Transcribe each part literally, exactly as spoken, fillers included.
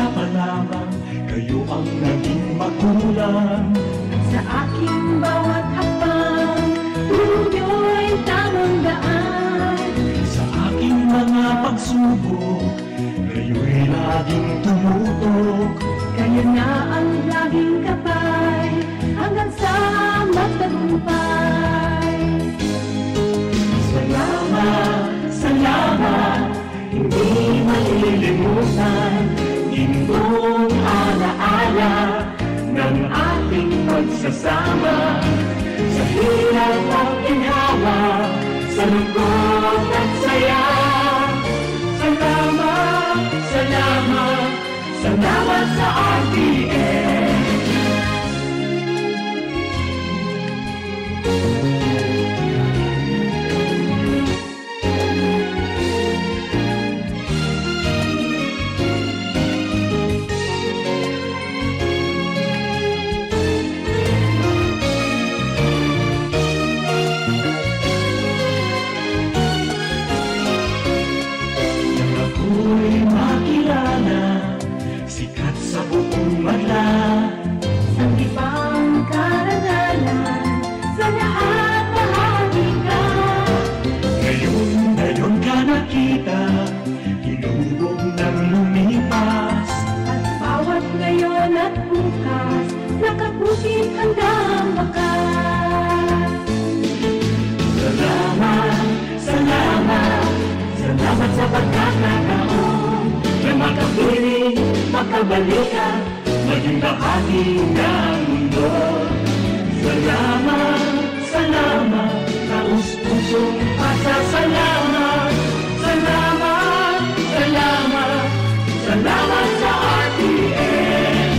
pa lamang, kayo ang naging magulang. Sa aking bawat hakbang, turo niyo'y tamang daan. Sa aking mga pagsubok, kayo'y laging tumutok. Kayo na ang laging gabay, hanggang sa magtagumpay. Salamat, salamat, hindi malilimutan, gintong alaala ng ating pagsasama. Sa hirap at ginhawa, sa lungkot at saya. Salamat, salamat, salamat sa R T N. Nang ako'y makilala, sikat sa buong madla. Sanggipang karangalan, sa lahat bahagi ka. Ngayon, ngayon ka nakita, hinubog nang lumipas. At bawat ngayon at bukas, nakabukit hanggang wakas. Salamat, salamat, salamat sa pagkakataon na makapiling, makabalikan, maging bahagi ng mundo. Salamat, salamat, taos-pusong pasasalamat. Salamat, salamat, salamat sa R T N.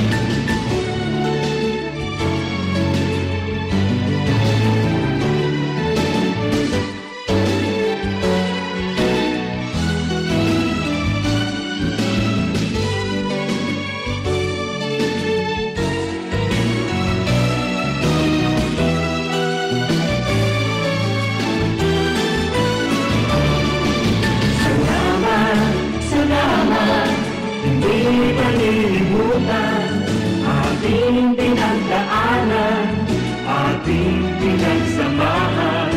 Salamat, salamat, hindi malilimutan ating pinagdaanan, ating pinagsamahan.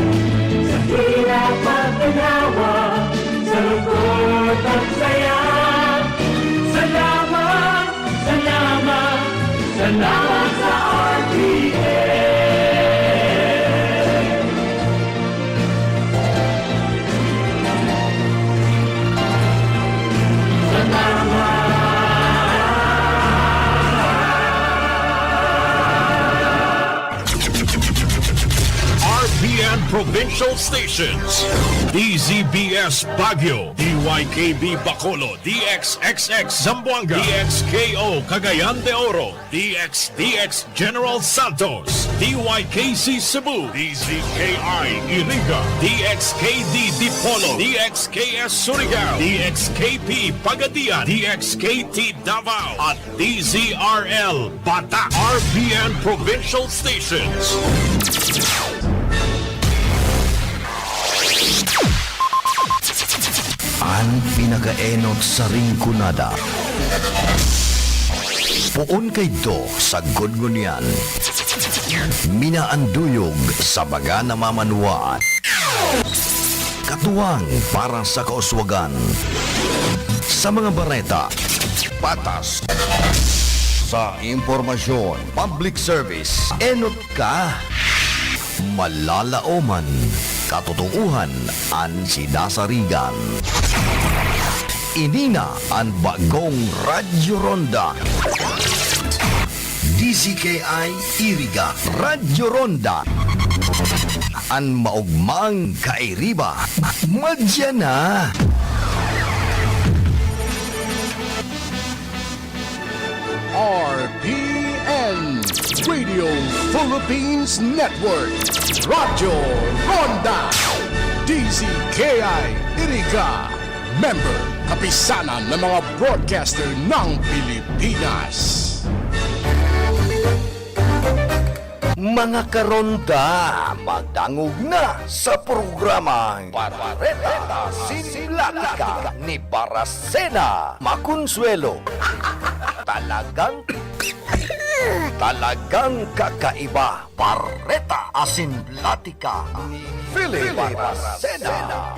Sa hirap at ginhawa, sa lungkot at saya. Salamat, salamat, salamat sa R T N. Salamat. R P N Provincial Stations, D Z B S Baguio, D Y K B Bacolod, D X X X Zamboanga, D X K O Cagayan de Oro, D X D X General Santos, D Y K C Cebu, D Z K I Iriga, D X K D Dipolog, D X K S Surigao, D X K P Pagadian, D X K T Davao, at D Z R L Bata, R P N Provincial Stations. An pinakaenot sa Rinconada. Poon kaidto sagkod ngunyan. Minaanduyog sa baga na mamanwaan. Katuwang para sa kauswagan. Sa mga bareta, patas. Sa impormasyon, public service, enot ka. Malalaoman, katotoohan an sinasarigan. Ini na an bagong Radyo Ronda. D Z K I Iriga, Radyo Ronda. An maogmang kairiba, madya na. R P N, Radio Philippines Network, Radyo Ronda, D Z K I Iriga, member, Kapisanan ng mga Broadcaster ng Pilipinas. Mga karonda, magdangog na sa programang Bareta sin Latika ni Barasena Maconsuelo. Talagang, talagang kakaiba. Bareta asin platika ni Philip Baracena.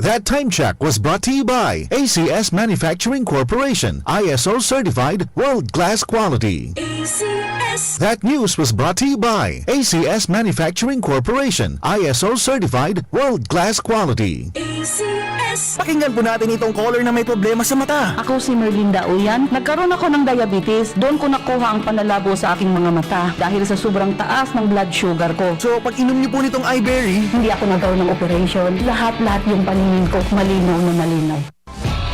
That time check was brought to you by A C S Manufacturing Corporation, I S O certified, world-class quality. A C S. That news was brought to you by A C S Manufacturing Corporation, I S O certified, world-class quality. A C S. Pakinggan po natin itong caller na may problema sa mata. Ako si Merlinda Uyan. Nagkaroon ako ng diabetes. Doon ko nakuha ang panlalabo sa aking mga mata dahil sa sobrang taas ng blood sugar ko. So, pag inom niyo po nitong iBerry, hindi ako nagkaroon ng operation. Lahat-lahat yung paningin ko, malinaw na malinaw.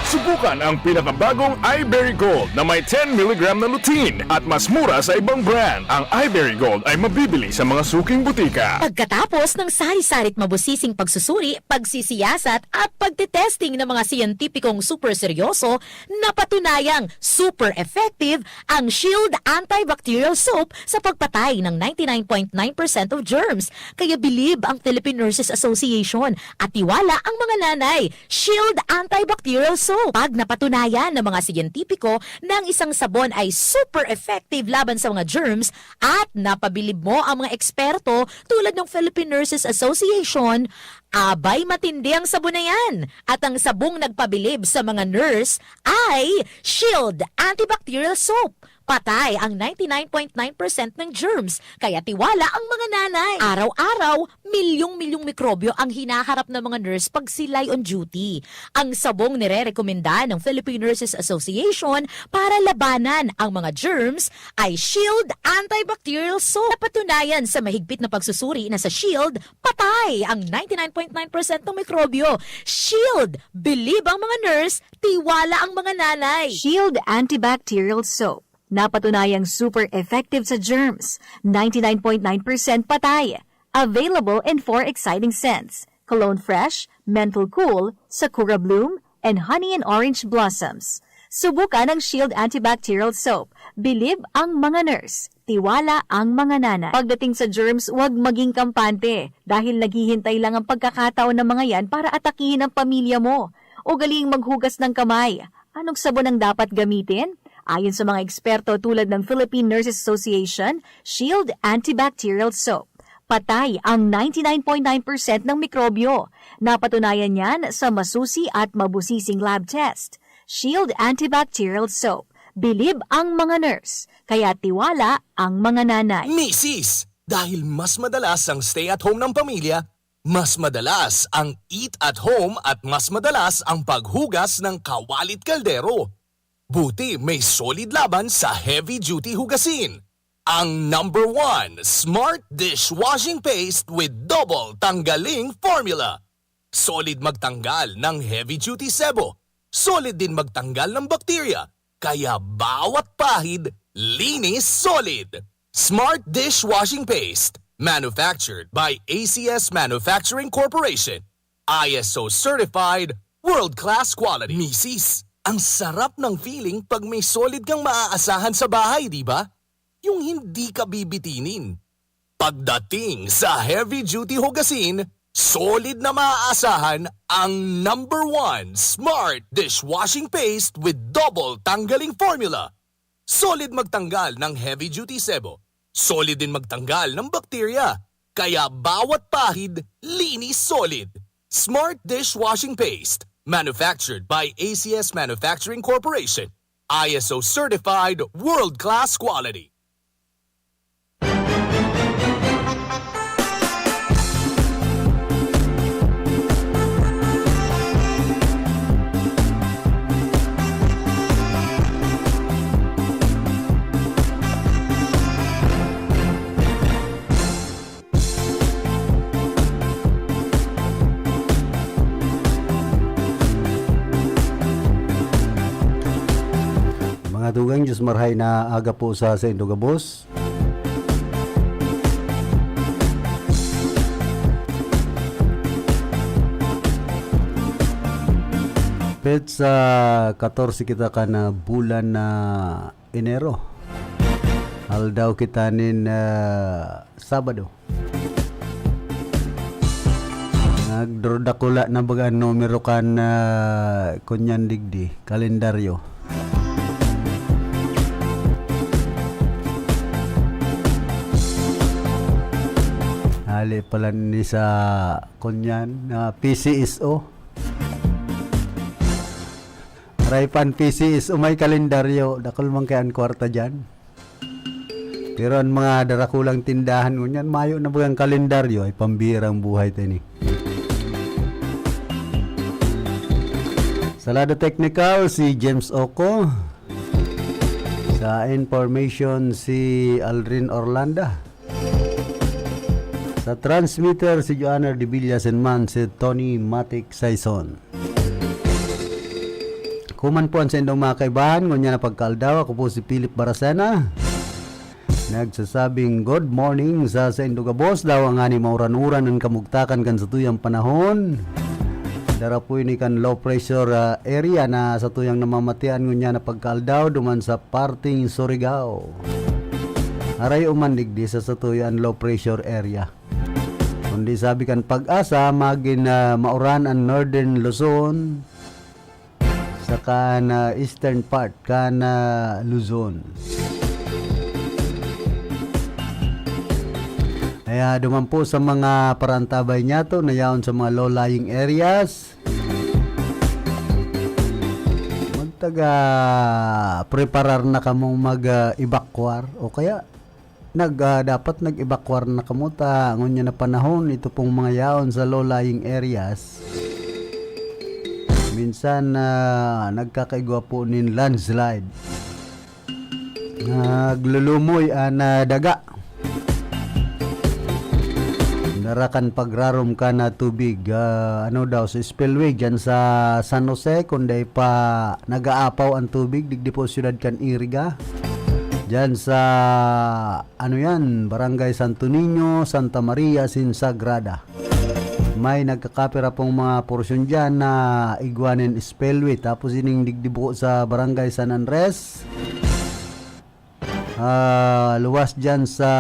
Subukan ang pinakabagong iBerry Gold na may ten milligram na lutein at mas mura sa ibang brand. Ang iBerry Gold ay mabibili sa mga suking butika. Pagkatapos ng sari-sari't mabusising pagsusuri, pagsisiyasat at pagtetesting ng mga siyentipikong super seryoso, napatunayang super effective ang Shield Antibacterial Soap sa pagpatay ng ninety nine point nine percent of germs. Kaya bilib ang Philippine Nurses Association at tiwala ang mga nanay. Shield Antibacterial Soap. Pag napatunayan ng mga siyentipiko na ang isang sabon ay super effective laban sa mga germs at napabilib mo ang mga eksperto tulad ng Philippine Nurses Association, abay, matindi ang sabon na yan. At ang sabong nagpabilib sa mga nurse ay Shield Antibacterial Soap. Patay ang ninety nine point nine percent ng germs, kaya tiwala ang mga nanay. Araw-araw, milyong-milyong mikrobyo ang hinaharap ng mga nurse pag sila'y on duty. Ang sabong nirerekomenda ng Philippine Nurses Association para labanan ang mga germs ay Shield Antibacterial Soap. Napatunayan sa mahigpit na pagsusuri na sa Shield, patay ang ninety nine point nine percent ng mikrobyo. Shield, bilib ang mga nurse, tiwala ang mga nanay. Shield Antibacterial Soap. Napatunayang super effective sa germs, ninety nine point nine percent patay. Available in four exciting scents: Cologne Fresh, Menthol Cool, Sakura Bloom, and Honey and Orange Blossoms. Subukan ang Shield Antibacterial Soap. Bilib ang mga nurse. Tiwala ang mga nanay. Pagdating sa germs, huwag maging kampante dahil naghihintay lang ang pagkakataon ng mga yan para atakihin ang pamilya mo. Ugaling maghugas ng kamay. Anong sabon ang dapat gamitin? Ayon sa mga eksperto tulad ng Philippine Nurses Association, Shield Antibacterial Soap. Patay ang ninety nine point nine percent ng mikrobyo. Napatunayan yan sa masusi at mabusising lab test. Shield Antibacterial Soap. Bilib ang mga nurse, kaya tiwala ang mga nanay. Misis, dahil mas madalas ang stay at home ng pamilya, mas madalas ang eat at home at mas madalas ang paghugas ng kawalit kaldero. Buti may Solid laban sa heavy duty hugasin. Ang number one smart dishwashing paste with double tanggaling formula. Solid magtanggal ng heavy duty sebo. Solid din magtanggal ng bakterya. Kaya bawat pahid, linis solid. Smart dishwashing paste. Manufactured by A C S Manufacturing Corporation. I S O certified, world-class quality. Misis, ang sarap ng feeling pag may Solid kang maaasahan sa bahay, di ba? Yung hindi ka bibitinin. Pagdating sa heavy duty hugasin, solid na maaasahan ang number one Smart Dishwashing Paste with Double Tanggaling Formula. Solid magtanggal ng heavy duty sebo. Solid din magtanggal ng bakterya. Kaya bawat pahid, linis solid. Smart Dishwashing Paste, manufactured by A C S Manufacturing Corporation. I S O certified, world-class quality. Mga tugang, Diyos marhay na aga po sa saindo gabos. Petsa katorse kita kan, ah, bulan na Enero. Aldaw kita nin, ah, Sabado. Nagdurdakula na baga an numero kan, ah, kunyan digdi, kalendaryo. Hali pala ni sa kunyan na P C S O. Aray pan P C S O may kalendaryo, dakul man kaya an kwarta diyan. Pero an mga darakulang tindahan ngunyan, mayo na bagang kalendaryo, ay pambirang buhay ta ini. Sa lado technical, si James Oco. Sa information, si Aldrin Orlanda. Sa transmitter, si Joanna Dibillas and man, si Tony Matic Saison. Kuman po an saindong mga kaibahan, ngunyan na pagkaaldaw, ako po si Philip Baracena. Nagsasabing, "Good morning sa saindo gabos." Dawa ngani mauran-uran an kamugtakan kan satuyang panahon. Dara po ini kan low pressure, ah, area na satuyang namamatian ngunyan na pagkaaldaw duman sa parting Surigao. Aray uman digdi sa satuyang low pressure area. Kundi sabi kan Pag-asa, magin, ah, mauran an Northern Luzon, saka an, ah, eastern part kan, ah, Luzon. Kaya duman po sa mga parantabay niyato na yaon sa mga low-lying areas, magtaga preparar na kamong mag, ah, evacuar o kaya nag, ah, dapat nag-evacuar na kamo ta ngunyan na panahon, ito pong mga yaon sa low-lying areas. Minsan, ah, nagkakaigwa po nin landslide. Naglulumoy an, ah, daga. Dara kan pagrarom kan, ah, tubig, ah, ano daw, sa spillway dyan sa San Jose, kundi pa nag-aapaw ang tubig, digdi po siyudad kan Iriga. Dyan sa, ano yan, Barangay Santo Niño, Santa Maria, sin Sagrada. May nagkakapira pong mga porsyon dyan na igwa nin spillway. Tapos ining digdi po sa Barangay San Andres, ah, luwas dyan sa,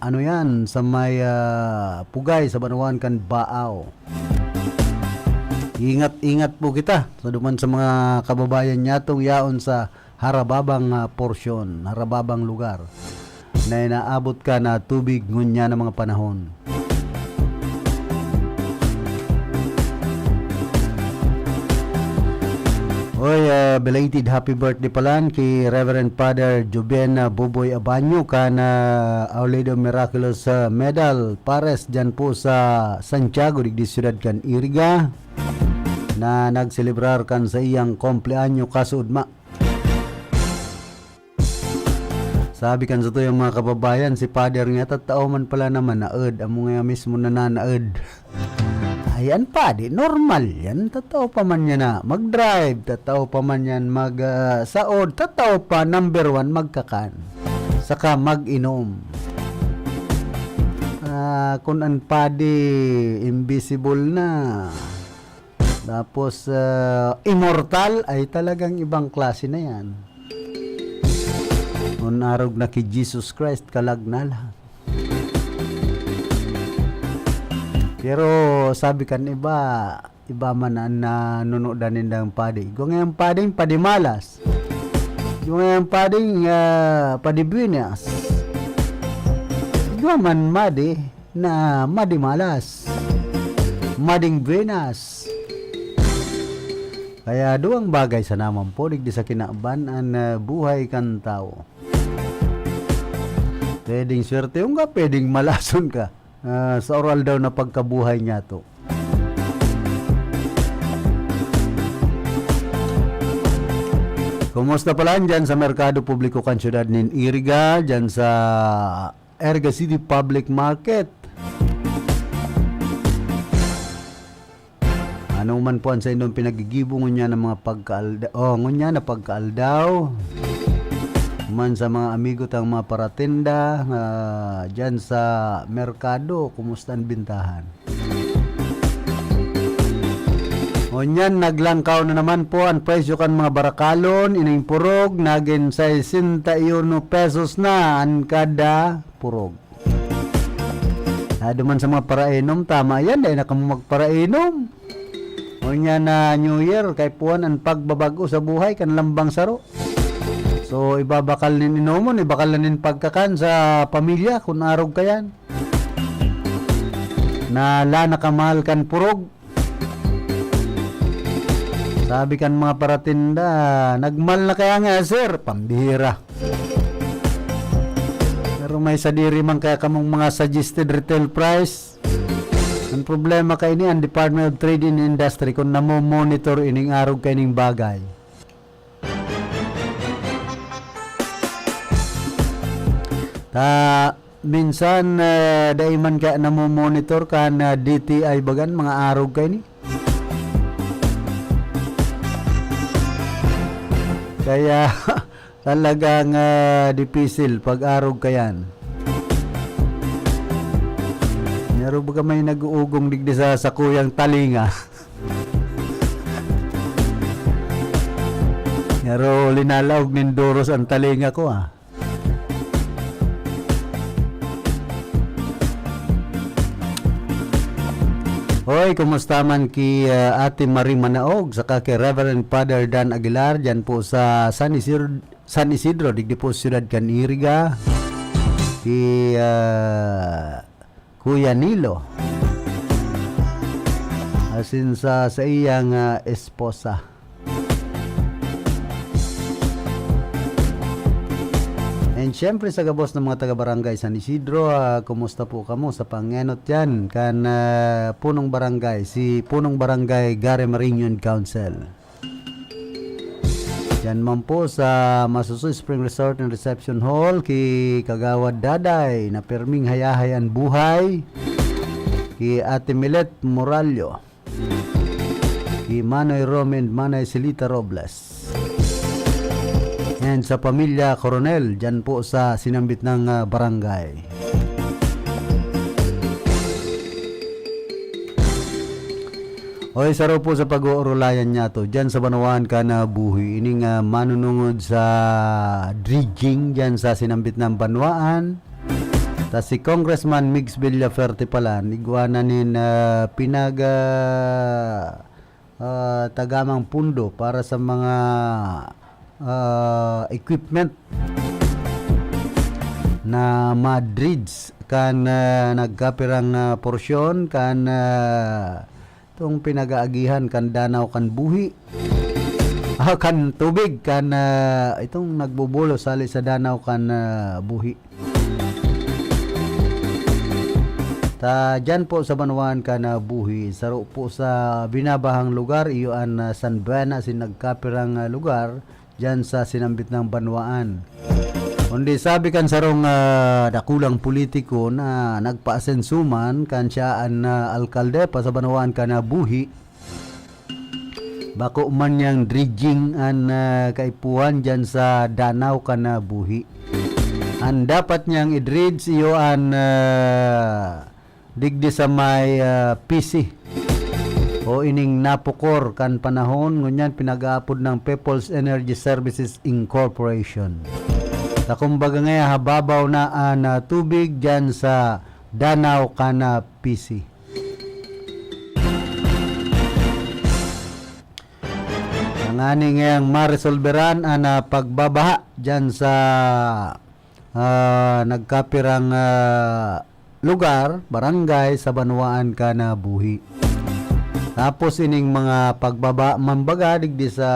ano yan, sa may, ah, Pugay, sa banwaan kan Baao. Ingat-ingat po kita sa duman sa mga kababayan nyatong yaon sa harababang, ah, porsyon, harababang lugar na inaabot kan tubig ngunyan na mga panahon. Oy, ah, belated happy birthday palan ki Reverend Father Joven, ah, Boboy Abanyo kan, ah, Our Lady of Miraculous, ah, Medal Pares dyan po sa Santiago, digdi siyudad kan Iriga, na nagselebrar kan sa iyang kumpleanyo kasuodma. Sabi kan satuyang mga kababayan, si Father nga, tatao man pala naman naod, amo nga mismo nananaod. Ay, an padi, normal yan. Tatao pa man yan na mag-drive, tatao pa man yan mag, ah, saod, tatao pa, number one, magkakan. Saka mag-inom. Ah, kun an padi, invisible na. Tapos, ah, immortal, ay talagang ibang klase na yan. Kun arog na ki Jesus Christ, kalag na lang. Pero sabi kan iba, iba man an nanunudan nindang padi. Igwa ngayang pading padi malas. Igwa ngayang pading, ah, padi buenas. Igwa man madi na madi malas. Mading buenas. Kaya duwang bagay sana man po, digdi sa kinaban, an, ah, buhay kan tawo. Pwedeng swertehon ka, pwedeng malason ka, ah, sa oral daw na pagkabuhay niyato. Kumusta pala dyan sa Merkado Publiko kan Siyudad nin Iriga, dyan sa Iriga City Public Market? Ano man po ang sa inyong pinagigibo ngunyan ng mga pagkaalda-, oh, ngunyan na pagkaaldaw? Man sa mga amigo tang mga paratinda, ah, dyan sa merkado, kumusta ang bintahan? Ngunyan, naglangkaw na naman po ang presyo kan mga barakalon, ining purog, nagin sesenta y uno pesos na an kada purog. Ado man sa mga parainom, tama yan, dai na kamo magparainom. Ngunyan na New Year, kaipuhan an pagbabag-o sa buhay kan lambang saro. So, ibabakal nin inomon, ibakal na nin pagkakan sa pamilya, kun arog kayan. Na la nakamahal kan purog. Sabi kan mga paratinda, "Nagmal na kaya nga, sir?" Pambihira. Pero may sadiri man kaya kamong mga suggested retail price? Ang problema kaini, ang Department of Trade and Industry, kung namo-monitor ining arog kaining bagay. Ta, minsan, eh, dai man kaya namo-monitor kan, eh, D T I bagan, mga arog kaini. Kaya, talagang, ah, dipisil pag arog kayan. Naro baga may nag-uugong digdi sa sakuyang talinga. Naro linalaog nin doros ang talinga ko, ah. Hoy, kumusta man ki, ah, Ate Marie Manaog, saka ki Reverend Father Dan Aguilar, dyan po sa San Isidro, San Isidro, digdi po siyudad kan Iriga. Ki, ah, Kuya Nilo. Asin sa, sa iyang, ah, esposa. And syempre sa gabos ng mga taga-barangay San Isidro, ah, kumusta po kamo sa pangenot yan? Kan, ah, punong barangay, si punong barangay Gary Mariño and Council. Yan man po sa Masuso Spring Resort and Reception Hall, ki Kagawad Daday, na pirming hayahay an buhay, ki Ate Milet Morallo, ki Manoy Romy and Manay Silita Robles. And sa pamilya Coronel, dyan po sa sinambit ng, ah, barangay. Oy, saro po sa pag-uurulayan niya to. Diyan sa banwaan kan, ah, buhi. Ining, ah, manunungod sa dredging diyan sa sinambit na banwaan. Ta si Congressman Migs Villafuerte pala, igwa na nin, ah, pinag, ah, ah, tagamang pundo para sa mga, ah, equipment na madrids kan, ah, nagkapirang, ah, porsyon kan, ah, itong pinag-aagihan kan danaw kan buhi. Ah, kan tubig, kan, ah, itong nagbubulos hali sa danaw kan, ah, buhi. Ta diyan po sa banwaan kan, ah, buhi, saro po sa binabahang lugar, iyo an, ah, San Buena, sin nagkapirang, ah, lugar, diyan sa sinambit na banwaan. Kundi sabi kan sarong, ah, dakulang politiko na nagpaasenso man kan siya an, ah, alkalde pa sa banwaan kan, ah, buhi, bako man niyang dredging an, ah, kaipuhan diyan sa danaw kan, ah, buhi. An dapat niyang i-dredge iyo an, ah, digdi sa may, ah, P C o ining napukor kan panahon ngunyan pinag-aapod ng People's Energy Services Incorporation. Ta kumbaga ngaya hababaw na an, ah, tubig diyan sa danaw kan, ah, P C. Ngani ngayang maresolberan an, ah, pagbabaha diyan sa, ah, nagkapirang, ah, lugar, barangay sa banwaan kan, ah, Buhi. Tapos ining mga pagbaba man baga digdi sa,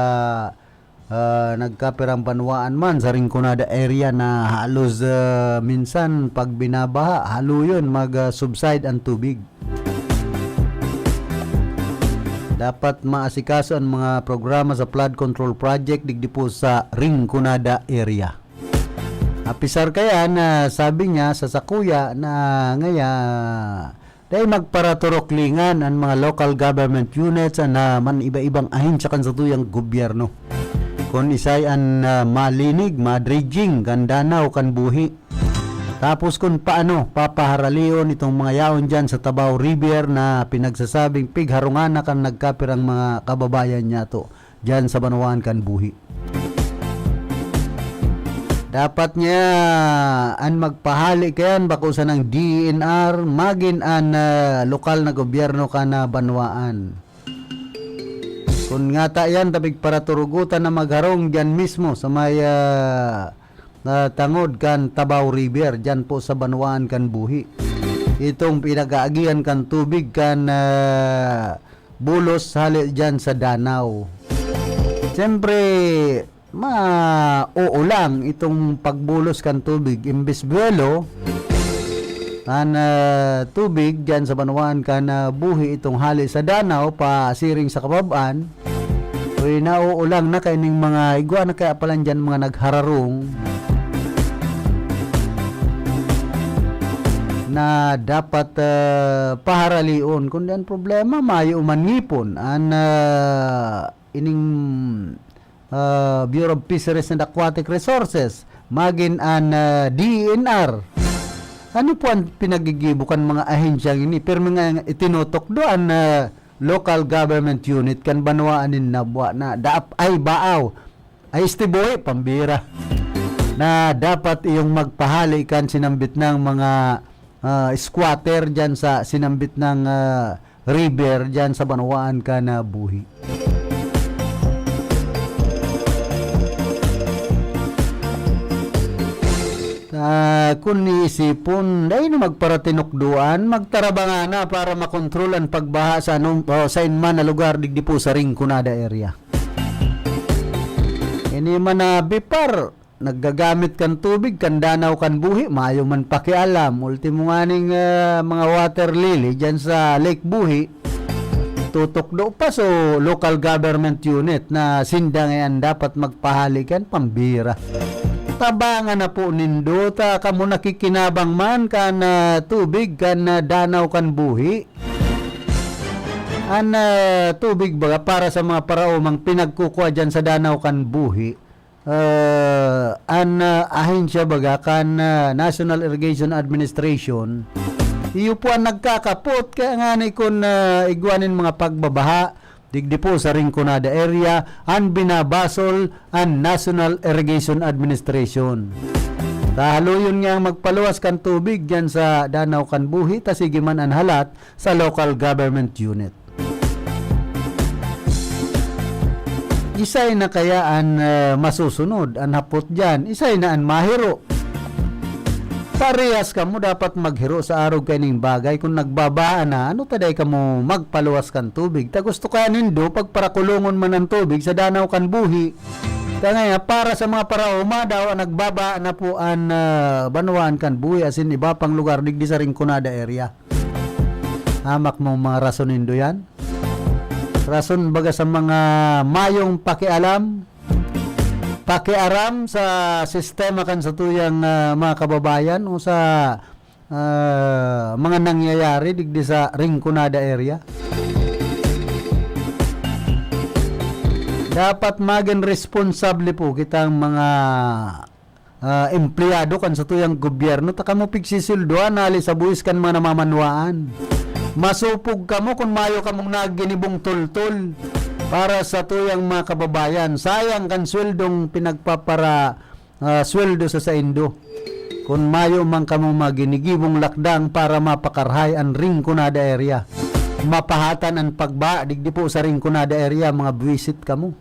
ah, nagkapirang banwaan man sa Rinconada area na halos, ah, minsan pag binabaha, haloyon mag, ah, subside ang tubig. Dapat maasikaso ang mga programa sa flood control project digdi po sa Rinconada area. Apisar kaya na sabi niya sa sakuya na ngaya dai magparaturuklingan an mga local government units na man iba-ibang ahensya kan satuyang gobyerno. Kun isay an, ah, malinig, madredging kan danaw kan Buhi. Tapos kun paano papaharalion itong mga yaon diyan sa Tabaw River na pinagsasabing pigharungan na kan nagkapirang mga kababayan niyato diyan sa banwaan kan Buhi. Dapat niya an magpahali kayan bako sanang D E N R, magin an, ah, lokal na gobyerno kan, ah, banwaan. Kun ngata yan, tapig paraturugutan na magharong diyan mismo sa may, ah, ah, tangod kan Tabaw River, diyan po sa banwaan kan Buhi. Itong pinag-aagihan kan tubig kan, ah, bulos hali diyan sa danaw. Siyempre, mauulang itong pagbulos kan tubig. Imbes buwelo, an, ah, tubig diyan sa banwaan kan, ah, Buhi itong hali sa danaw pasiring sa kabab-an. Uy, nauulang na kaining mga igwa na kaya palan diyan mga naghararong na dapat, ah, paharalion. Kundi ang problema, mayo man ngipon. An, ah, ining, ah, Bureau of Fisheries and Aquatic Resources, magin an, ah, D E N R. Ano po ang pinagigibo kan mga ahensyang ini? Pero nga itinutukdo an, ah, local government unit kan banwaan nin Nabua na daap ay baaw ay istiboy, pambira, na dapat iyong magpahali kan sinambit ng mga, ah, squatter diyan sa sinambit ng, ah, river diyan sa banwaan kan, ah, Buhi. Ah, kun iisipon, dai na magparatinukdoan, magtarabanga na para makontrol an pagbaha sa anong, o sain man na lugar digdi po sa Rinconada area. Ini man na bipar, naggagamit kan tubig kan danaw kan Buhi, mayo man pakialam. Ultimo nganing, ah, mga water lily diyan sa Lake Buhi, tutukdo pa so local government unit na sinda ngayon dapat magpahali kan pambira. Tabangan na po nindo ta kamo nakikinabang man kan, ah, tubig kan, ah, danaw kan Buhi. An, ah, tubig baga para sa mga paraomang pinagkukwa diyan sa danaw kan Buhi. Ah, an, ah, ahensya baga kan, ah, National Irrigation Administration, iyo po ang nagkakapot. Kaya nga ni kun, ah, igwa nin mga pagbabaha, digdi po sa Rinconada area, an binabasol an National Irrigation Administration. Kahaluyon nga magpaluwas kan tubig diyan sa danaw kan Buhi, ta sige man an halat sa local government unit. Isay na kaya an, ah, masusunod, an hapot diyan? Isay na an mahiro? Parehas kamo dapat maghiro sa arog kaining bagay. Kun nagbabaan na, ano ta dai kamo magpaluwas kan tubig? Ta gusto kaya nindo pagparakulongon man an tubig sa danaw kan Buhi? Kaya para sa mga paraoma daw, an nagbabaan na po an, ah, banwaan kan Buhi asin iba pang lugar digdi sa Rinconada area. Hamak mo mga rason nindo yan? Rason baga sa mga mayong pakialam, pakiaram sa sistema kan satuyang, ah, mga kababayan o sa, ah, mga nangyayari digdi sa Rinconada area. Dapat magin responsable po kitang mga ah, empleyado kan satuyang gobyerno, ta kamo pigsisildohan hali sa buhis kan mga namamanwaan. Masupog kamo kun mayo kamong naginibong tultol para sa tuyang mga kababayan. Sayang kan sweldong pinagpapara-, ah, sweldo sa saindo. Kun mayo man kamong maginigibong lakdang para mapakarahay an Rinconada area. Mapahatan an pagba, digdi po sa Rinconada area, mga buwisit kamo.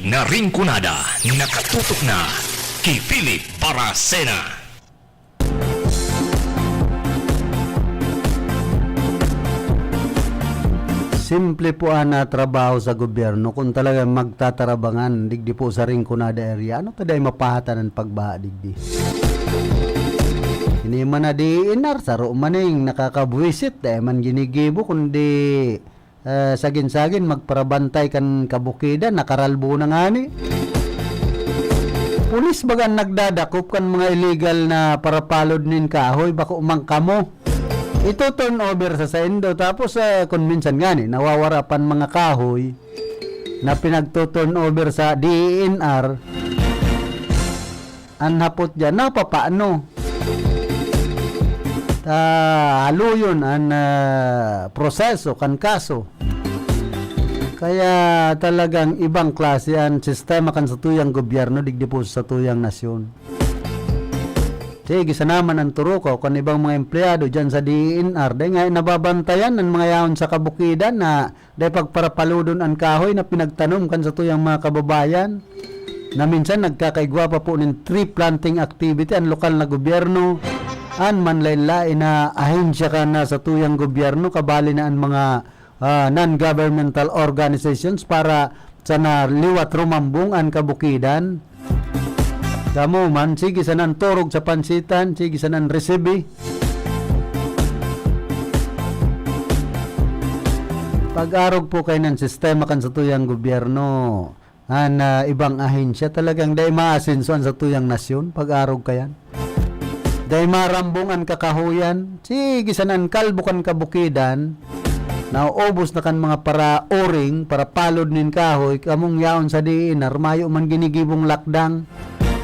Na Rinconada, nakatutok na ki Philip Baracena. Simple po ana trabaho sa gobyerno kun talagang magtatarabangan digdi po sa Rinconada area. Ano ta dai mapahatan an pagbaha digdi? Ini man na D E N R, saro maning nakakabwisit, dai man ginigibo kundi, eh, sagin-sagin magparabantay kan kabukidan, nakaralbo na ngani. Pulis baga an nagdadakop kan mga illegal na parapalod nin kahoy, bako man kamo. Ito turn over sa saindo, tapos, eh, kun minsan ngani, nawawara pan mga kahoy na pinagto-turn over sa D E N R. An hapot diyan, napapaano? Ta, haluyon an, ah, proseso kan kaso. Kaya talagang ibang klase an sistema kan satuyang gobyerno digdi po sa satuyang nasyon. Sige, sana man an turukaw kan ibang mga empleyado diyan sa D E N R, dai nga nababantayan an mga yaon sa kabukidan na dai pagparapalodon an kahoy na pinagtanom kan satuyang mga kababayan, na minsan nagkakaigwa pa po nin tree planting activity an lokal na gobyerno, an manlaen-laen na ahensya kan satuyang gobyerno, kabali na an mga, ah, non-governmental organizations para sana liwat rumambong an kabukidan. Kamo man, sige sanang turog sa pansitan, sige sanang resibi. Pag-arog po kaiyan sistema kan satuyang gobyerno, an, ah, ibang ahensya, talagang dai maasenso an satuyang nasyon, pag-arog kaiyan. Dai marambong an kakahoyan, sige sanang kalbo kan kabukidan, naubos na kan mga para-oring, parapalod nin kahoy, kamong yaon sa D E N R, mayo man ginigibong lakdang.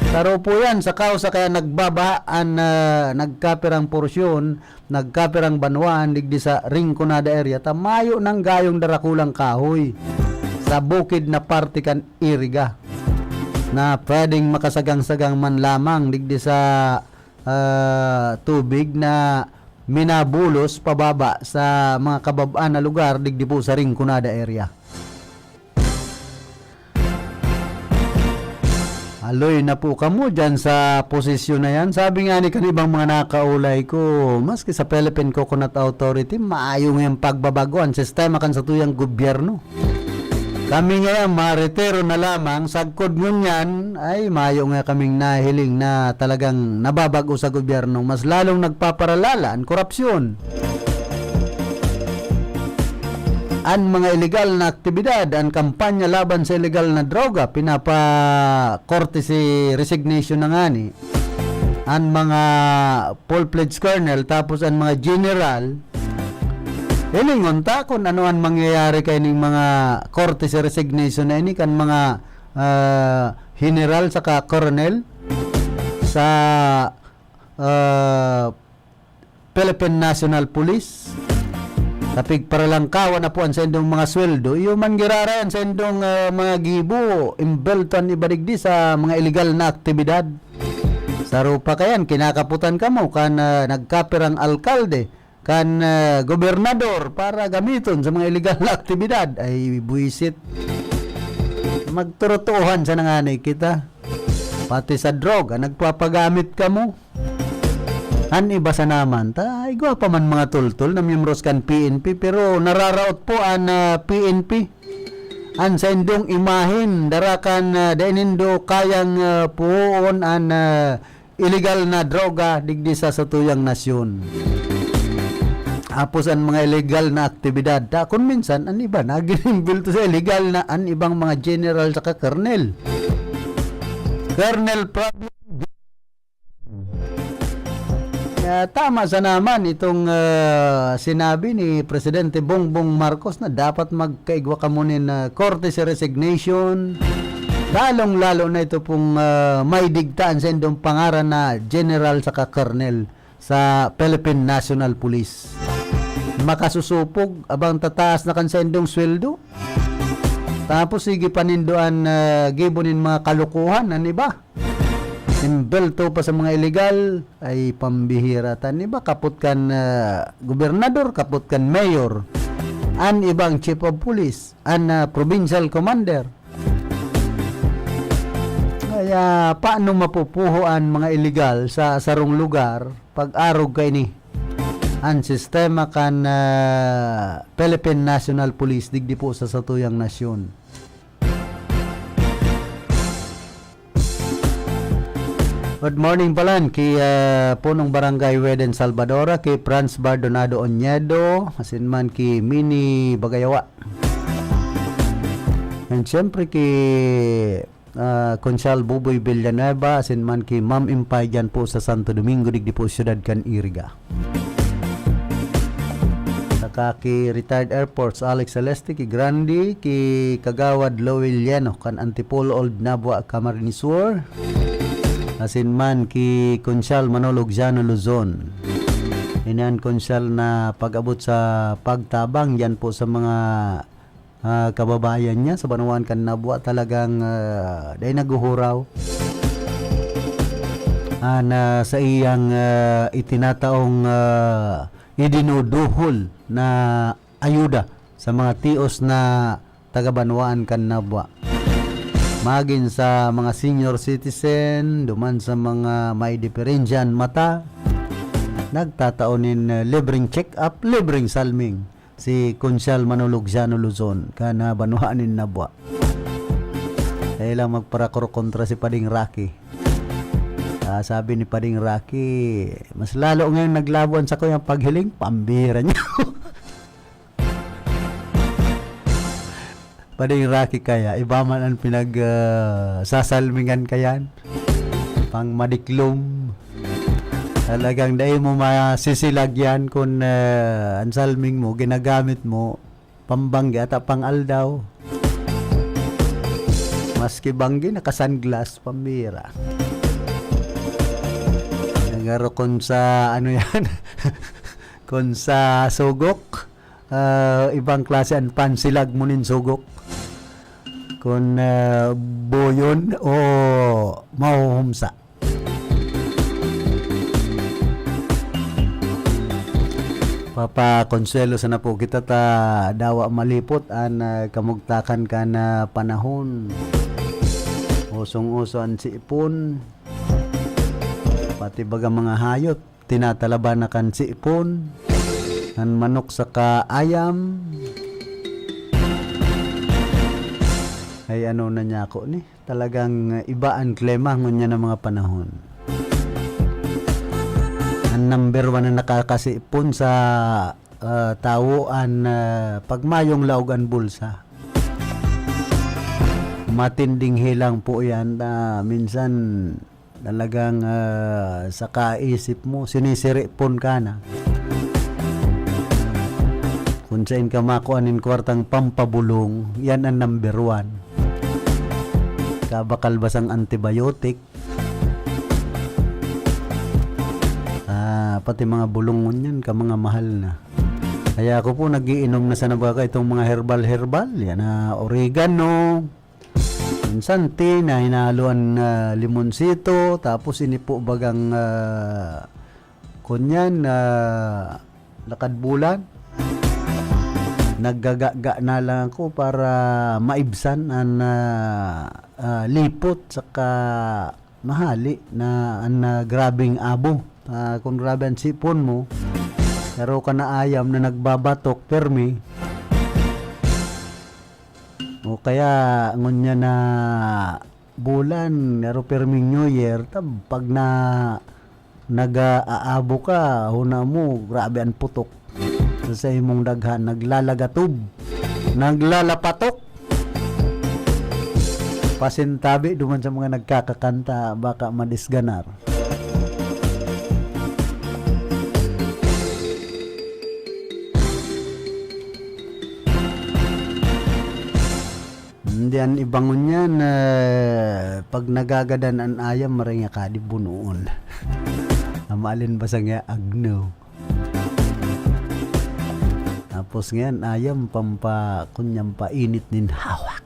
Saro po yan, sa kausa kaya nagbabaha an, ah, nagkapirang porsyon, nagkapirang banwaan digdi sa Rinconada area, ta mayo nang gayong darakulang kahoy sa bukid na parte kan Iriga na pwedeng makasagang-sagang man lamang digdi sa, ah, tubig na minabulos pababa sa mga kabab-an na lugar digdi po sa Rinconada area. Haloy na po kamo diyan sa posisyon na yan. Sabi nga ni kan ibang mga nakaulay ko, maski sa Philippine Coconut Authority, maayo ngayang pagbabago an sistema kan satuyang gobyerno. Kami ngayon, maretiro na lamang, sagkod ngunyan, ay mayo nga kaming nahiling na talagang nababago sa gobyerno. Mas lalong nagpaparalala an korupsyon. An mga iligal na aktibidad, an kampanya laban sa iligal na droga, pinapa-courtesy resignation na ngani. An mga full-fledged colonel, tapos an mga general, hilingon ta kun ano an mangyayari kaining mga courtesy resignation na ini kan mga, ah, general saka colonel sa, ah, Philippine National Police. Tapig paralangkawan na po an saindong mga sweldo. Iyo man giraray an saindong, ah, mga gibo, imbelto an iba digdi sa mga iligal na aktibidad. Saro pa kayan, kinakaputan kamo kan, ah, nagkapirang alkalde, kan, ah, gobernador para gamiton sa mga iligal na aktibidad. Ay, buwisit. Magturutuhan sa nanganay kita. Pati sa droga, nagpapagamit kamo. An iba sa naman, ta igwa pa man mga tultol na miyembros kan P N P, pero nararaot po an, ah, P N P. An saindong imahen, dara kan, ah, dai nindo kayang, ah, puhoon an, ah, iligal na droga digdi sa satuyang nasyon. Tapos an mga iligal na aktibidad, ta kun minsan, an iba na ginimbulto sa iligal na, an ibang mga general saka colonel. Colonel Fabio. Kaya tama sa naman itong, ah, sinabi ni Presidente Bongbong Marcos na dapat magkaigwa kamo nin, ah, courtesy resignation. Lalong-lalo na ito pong, ah, may digtaan sa indong pangaran na general saka colonel sa Philippine National Police. Makasusupog, abang tataas na kan sa indong sweldo. Tapos sige pa nindo an, ah, gibo nin mga kalokohan, an iba. Imbelto pa sa mga iligal, ay pambihira. An iba, kapot kan, ah, gobernador, kapot kan mayor. An ibang chief of police, an, ah, provincial commander. Kaya paano mapupuho an mga iligal sa sarong lugar pag arog kaini an sistema kan, ah, Philippine National Police digdi po sa satuyang nasyon? Good morning palan ki, ah, Punong Barangay Weden Salvadora, ki Franz Bardonado Oñedo, asin man ki Mini Bagayawa. And siyempre ki ah, Konsehal Buboy Villanueva, asin man ki Ma'am Impay diyan po sa Santo Domingo, digdi po siyudad kan Iriga. Saka ki retired Air Force Alex Celeste, ki Grandi, ki Kagawad Lowell Lleno, kan Antipolo Old Nabua, Camarines Sur. Asin man ki Konsehal Manolo Giano Luzon. Inan Konsehal na pag-abot sa pagtabang diyan po sa mga ah, kababayan niya sa banwaan kan Nabua talagang, ah, dai naghuhuraw. Ah, na sa iyang, ah, itinataong, ah, idinuduhol na ayuda sa mga tios na taga-banwaan kan Nabua. Magin sa mga senior citizen, duman sa mga may diperensya an mata, nagtatao nin, ah, libreng check-up, libreng salming. Si Konsehal Manolo Giano Luzon, kan, ah, banwaan nin Nabua. Kaya lang magparakor kontra si Pading Rocky. Ah, sabi ni Pading Rocky, "Mas lalo ngayon naglabo an sakuyang paghiling, pambira niya." Pading Rocky kaya, iba man ang pinag, ah, sasalmingan kayan. Pang madiklom. Talagang dai mo masisilagyan kun, ah, an salming mo, ginagamit mo, pambanggi ata pang-aldaw. Maski banggi, naka-sunglass, pambira. Nagaro kun sa, ano yan? Kun sa sugok, ah, ibang klase an pansilag mo nin sugok. Kun, ah, buyon o mahuhumsa. Papakonsuwelo sana po kita ta dawa malipot an, ah, kamugtakan kan, ah, panahon. Usong-uso an sipon, pati baga mga hayop, tinatalaban na kan sipon, an manok saka ayam. Ay, ano na niya ako ni? Talagang iba an klima ngunyan na mga panahon. An number one na nakakasipon sa, ah, tawo an, ah, pagmayong laog an bulsa. Matinding helang po yan na minsan talagang, ah, sa kaisip mo, sinisiripon ka na. Kung sain ka makua nin kwartang pampabulong, yan an number one. Kabakal basang antibiotic. Ah, pati mga bulong ngunyan ka mga mahal na. Kaya ako po nag-iinom na sana baka itong mga herbal-herbal, yan na oregano, minsan tea na hinaluan na limonsito, tapos ini po bagang, ah, kunyan, ah, lakad bulan. Naggagaga na lang ako para maibsan an, ah, ah, lipot saka mahali na an, ah, grabeng abo. Ah, kung grabe an sipon mo, pero ka na ayam na nagbabatok, permi. O kaya, ngunyan na bulan, pero perming New Year, tab-, pag na, nag-aabo ka, huna mo, grabe an putok. Sa, sa imong daghan, naglalagatob. Naglalapatok. Pasintabi duman sa mga nagkakakanta, baka madisganar. Hindi, an iba ngunyan, eh, pag nagagadan an ayam, maray nga kadi bunoon. Ang maalin ba sa nga agno? Tapos ngayon, ayam, pampa-, kunyang painit nin hawak.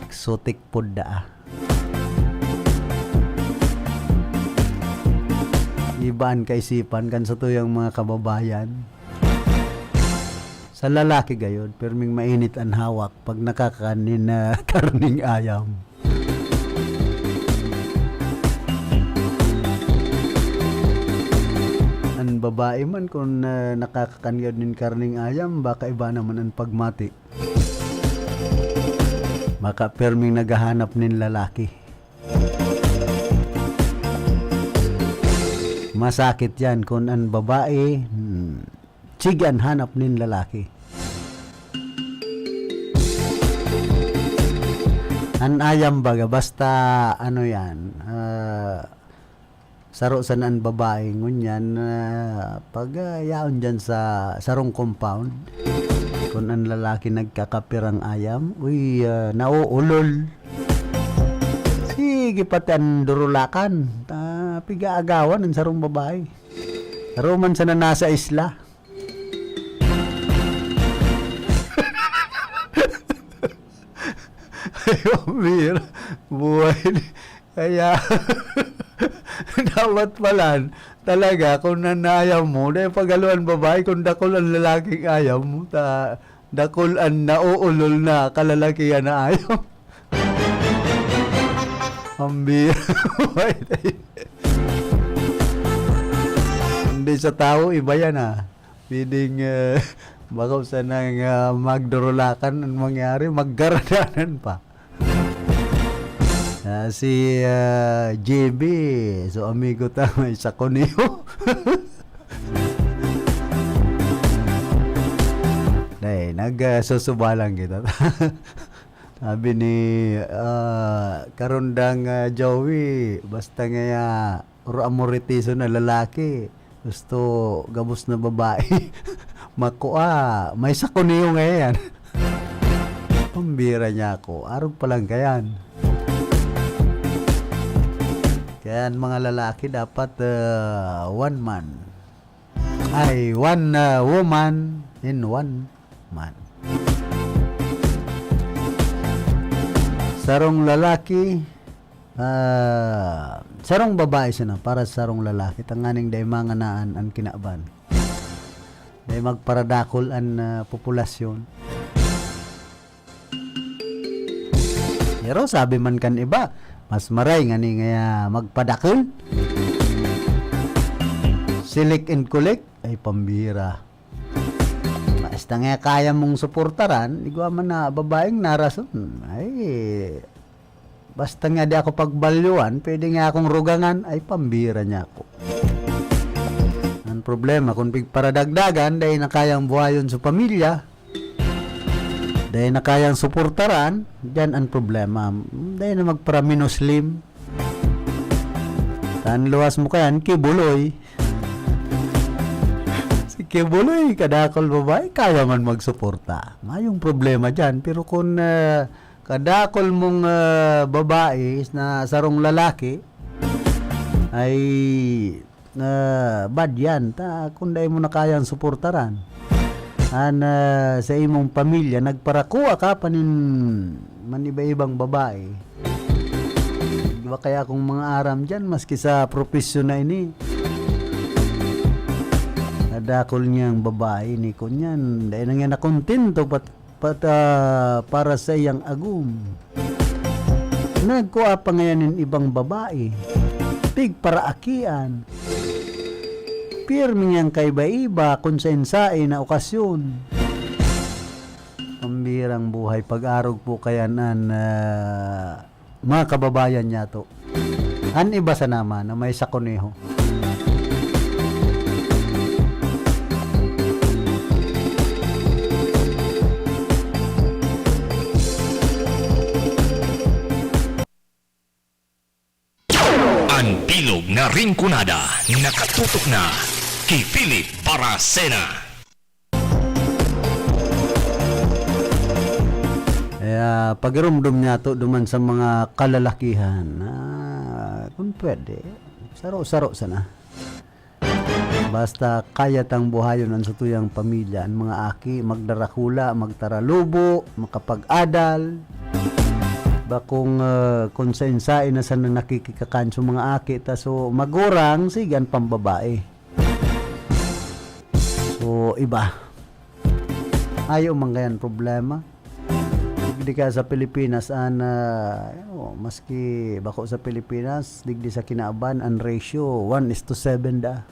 Exotic food daa. Iba an kaisipan kan satuyang mga kababayan. Sa lalaki gayod, perming mainit an hawak pag nakakakan nin, ah, karning ayam. Babae man, kun, ah, nakakakan nin karneng ayam, baka iba naman an pagmati. Baka perming naghahanap nin lalaki. Masakit yan kun an babae, hmm, sige an hanap nin lalaki. An ayam baga, basta ano yan, ah, saro sana an babae, ngunyan, ah, pag, ah, yaon dyan sa sarong compound, kun an lalaki nagkakapirang ayam, uy, ah, nauulol. Sige, pati an durulakan, ah, pigaagawan an sarong babae. Saro man sana nasa isla. Ay, pambira. Buhay ni, kaya, dapat palan, talaga, kun nanayam mo, dai pagaluan babae, kun dakul an lalaking ayam mo, ta, dakul an nauulol na kalalakihan na ayam. Pambira. Buhay tayo. Hindi sa tao, iba yan, ah. Pwedeng, eh, bako sanang, ah, magdurulakan ang mangyari, maggaradanan pa. Ah, si, ah, J B, so amigo ta, may sakuniho. Dai, nag, ah, susuba lang kita. Sabi ni, ah, karundang, ah, Joey, basta ngaya, or amoritiso na lalaki, gusto gabos na babae, makua, may sakuniho ngayan. Pambira niya ako, arog pa lang kayan. Kaya ang mga lalaki dapat, ah, one man. Ay, one, ah, woman in one man. Sarong lalaki, ah, sarong babae sana para sa sarong lalaki, tanganing dai manganaan an kinaban. Dai magparadakol an, ah, populasyon. Pero sabi man kan iba, mas maray ngani ngaya magpadakol. Silik and kulik, ay pambira. Basta nga kaya mong suportaran, igwa man na babaeng narason. Ay, basta nga di ako pagbalyuan, pwede nga akong rugangan, ay pambira niya ako. Ang problema, kung pigparadagdagan, dahil na kayang buhayon sa pamilya, dai na kayang suportaran, diyan ang problema. Dai na magpara-Minoslim. Tan luwas mo kayan, kibuloy. Si kibuloy, kadakol babae, kaya man magsuporta. Mayong problema diyan. Pero kung, ah, kadakol mong, ah, babae na sarong lalaki, ay na bad yan, ta, kung dai mo na kayang suportaran an, ah, sa imong pamilya, nagparakua ka pa nin maniba-ibang babae. Di ba kaya kung mga aram dyan, maski sa propesyon na ini, nadakol niyang babae ni kunyan, dai na nga nakontento pat-, pat-, ah, para sa iyang agom. Nagkua pa ngayan nin ibang babae. Pigparaakian. Pirmi niyang kaiba-iba kun saen-saen na okasyon. Pambirang buhay, pag-arog po kayan an, ah, mga kababayan niyato. An iba sana man na may sakoneho. An bilog na Rinconada nakatutok na ki Philip Baracena. Kaya pagirumdom niyato duman sa mga kalalakihan, ah, kung pwede, saro-saro sana. Basta kaya tang buhayon an satuyang pamilya, an mga aki, magdarakula, magtaralubo, makapag-adal. Bakong, ah, kung saen-saen na sana nakikikakan sa mga aki, ta so magurang, sige, an pambabae. So, iba. Ayaw man kayan problema. Digdi ka sa Pilipinas, an, ah, oh, maski bako sa Pilipinas, digdi sa kinaban, an ratio, one is to seven da.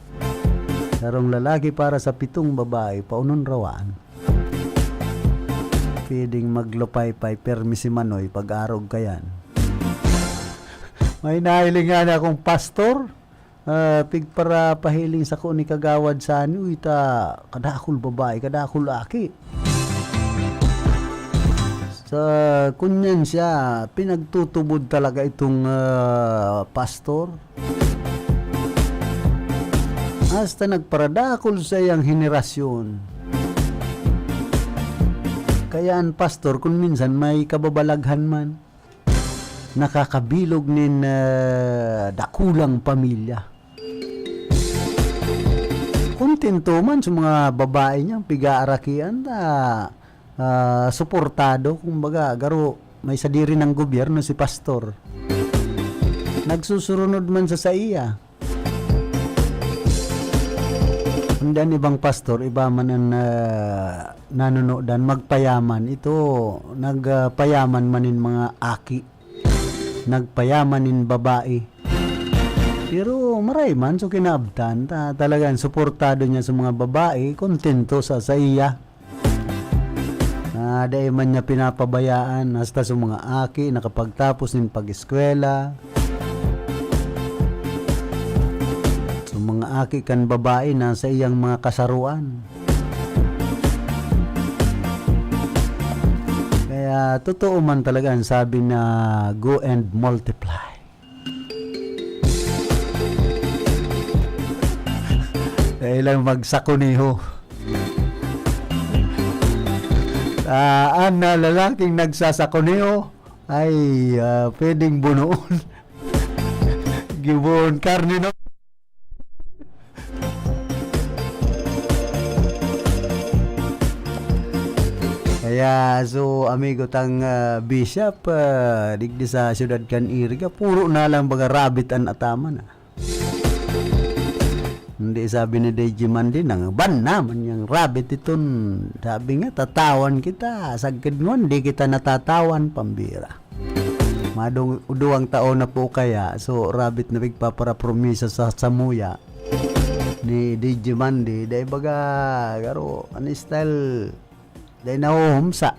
Sarong lalaki para sa pitong babae, paunon rawaan. Pwedeng maglupaypay, permi si Manoy, pag-arog kayan. May nahiling nga na akong pastor, ah, pigparapahiling sako ni Kagawad Sani, uy, ta kadakul babae, kadakul aki. Sa kunyan siya, pinagtutubod talaga itong, ah, pastor. Hasta nagparadakul sa iyang henerasyon. Kaya an pastor, kun minsan may kababalaghan man, nakakabilog nin, ah, dakulang pamilya. Kontento man sa mga babae niyang pigaarakian ta, ah, suportado, kumbaga, garo may sadiri nang gobyerno si pastor. Nagsusurunod man sa saiya. Kundi an ibang pastor, iba man an, ah, nanunodan, magpayaman. Ito, nagpayaman man nin mga aki. Nagpayaman nin babae. Pero maray man, so kinaabtan, ta-, talagang suportado niya sa mga babae, kontento sa, sa iya. Na dai man niya pinapabayaan, hasta sa mga aki nakapagtapos nin pag-eskwela. Sa mga aki kan babae na sa iyang mga kasaruan. Kaya totoo man talaga ang sabi na, "Go and multiply." Kailang magsakuniho. Ah, an, ah, lalaking nagsasakuniho ay, ah, pwedeng bunoon. Gibohon karne, no? Kaya, so, amigo tang, ah, Bishop, ah, digdi sa siyudad kan Iriga, puro na lang baga rabbit an ataman, ah. Hindi, sabi ni D J Mandy, nang ban naman yang rabbit iton. Sabi nga, tatawan kita. Sagkod ngon, di kita natatawan, pambira. Madung-, duwang taon na po kaya, so, rabbit na pigpaparapromisa sa samuya ni D J Mandy, dai baga, garo, an style, dai nahuhumsa.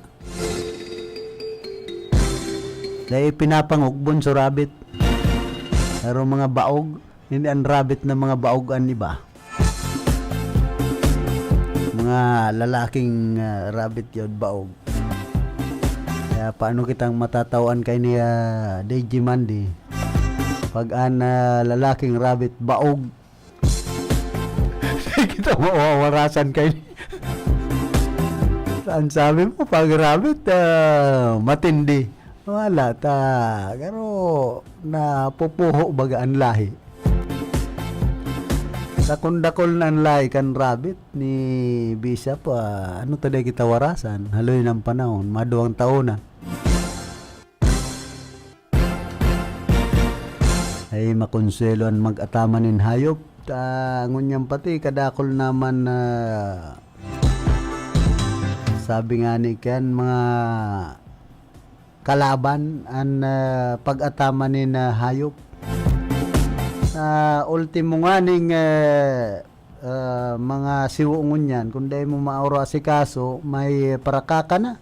Dai pinapangugbon so rabbit. Pero mga baog, hindi an rabbit na mga baog an iba. Mga lalaking, ah, rabbit yun, baog. Kaya paano kitang matatawan kay ni, ah, D J Mandy? Pag an, ah, lalaking rabbit, baog, kita mawawarasan kay. Ang sabi mo, pag rabbit, ah, matindi. Wala ta. Pero napupuho baga an lahi. Dakul-dakul na an lahi kan rabbit ni Bishop, ah, ano ta di kita warasan? Haloy ng panahon, maduwang taon na. Ay, makonsuelo an mag-ataman nin hayop. Ta, ngunyan pati, kadakul naman na, sabi nga ni kan mga kalaban, an, ah, pag-ataman nin, ah, hayop. Sa ultimo nga ning, eh, ah, mga siwo ngunyan, kung dai mo maoro asikaso, may parakaka na.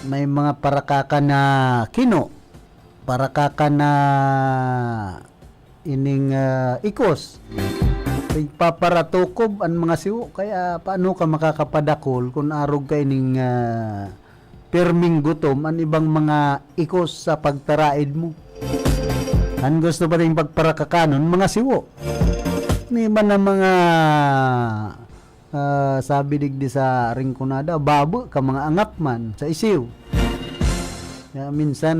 May mga parakaka na kino, parakaka na ining, ah, ikos. Nagpaparatukob an mga siwo, kaya paano ka makakapadakol kun arog ka ining, ah, pirming gutom an ibang mga ikos sa pagtaraid mo? An gusto pa rin pagparakakanon, mga siwo. Ni ba na mga Ah, sabi digdi sa Rinconada, "Babo ka mga angak man sa isiw." Kaya minsan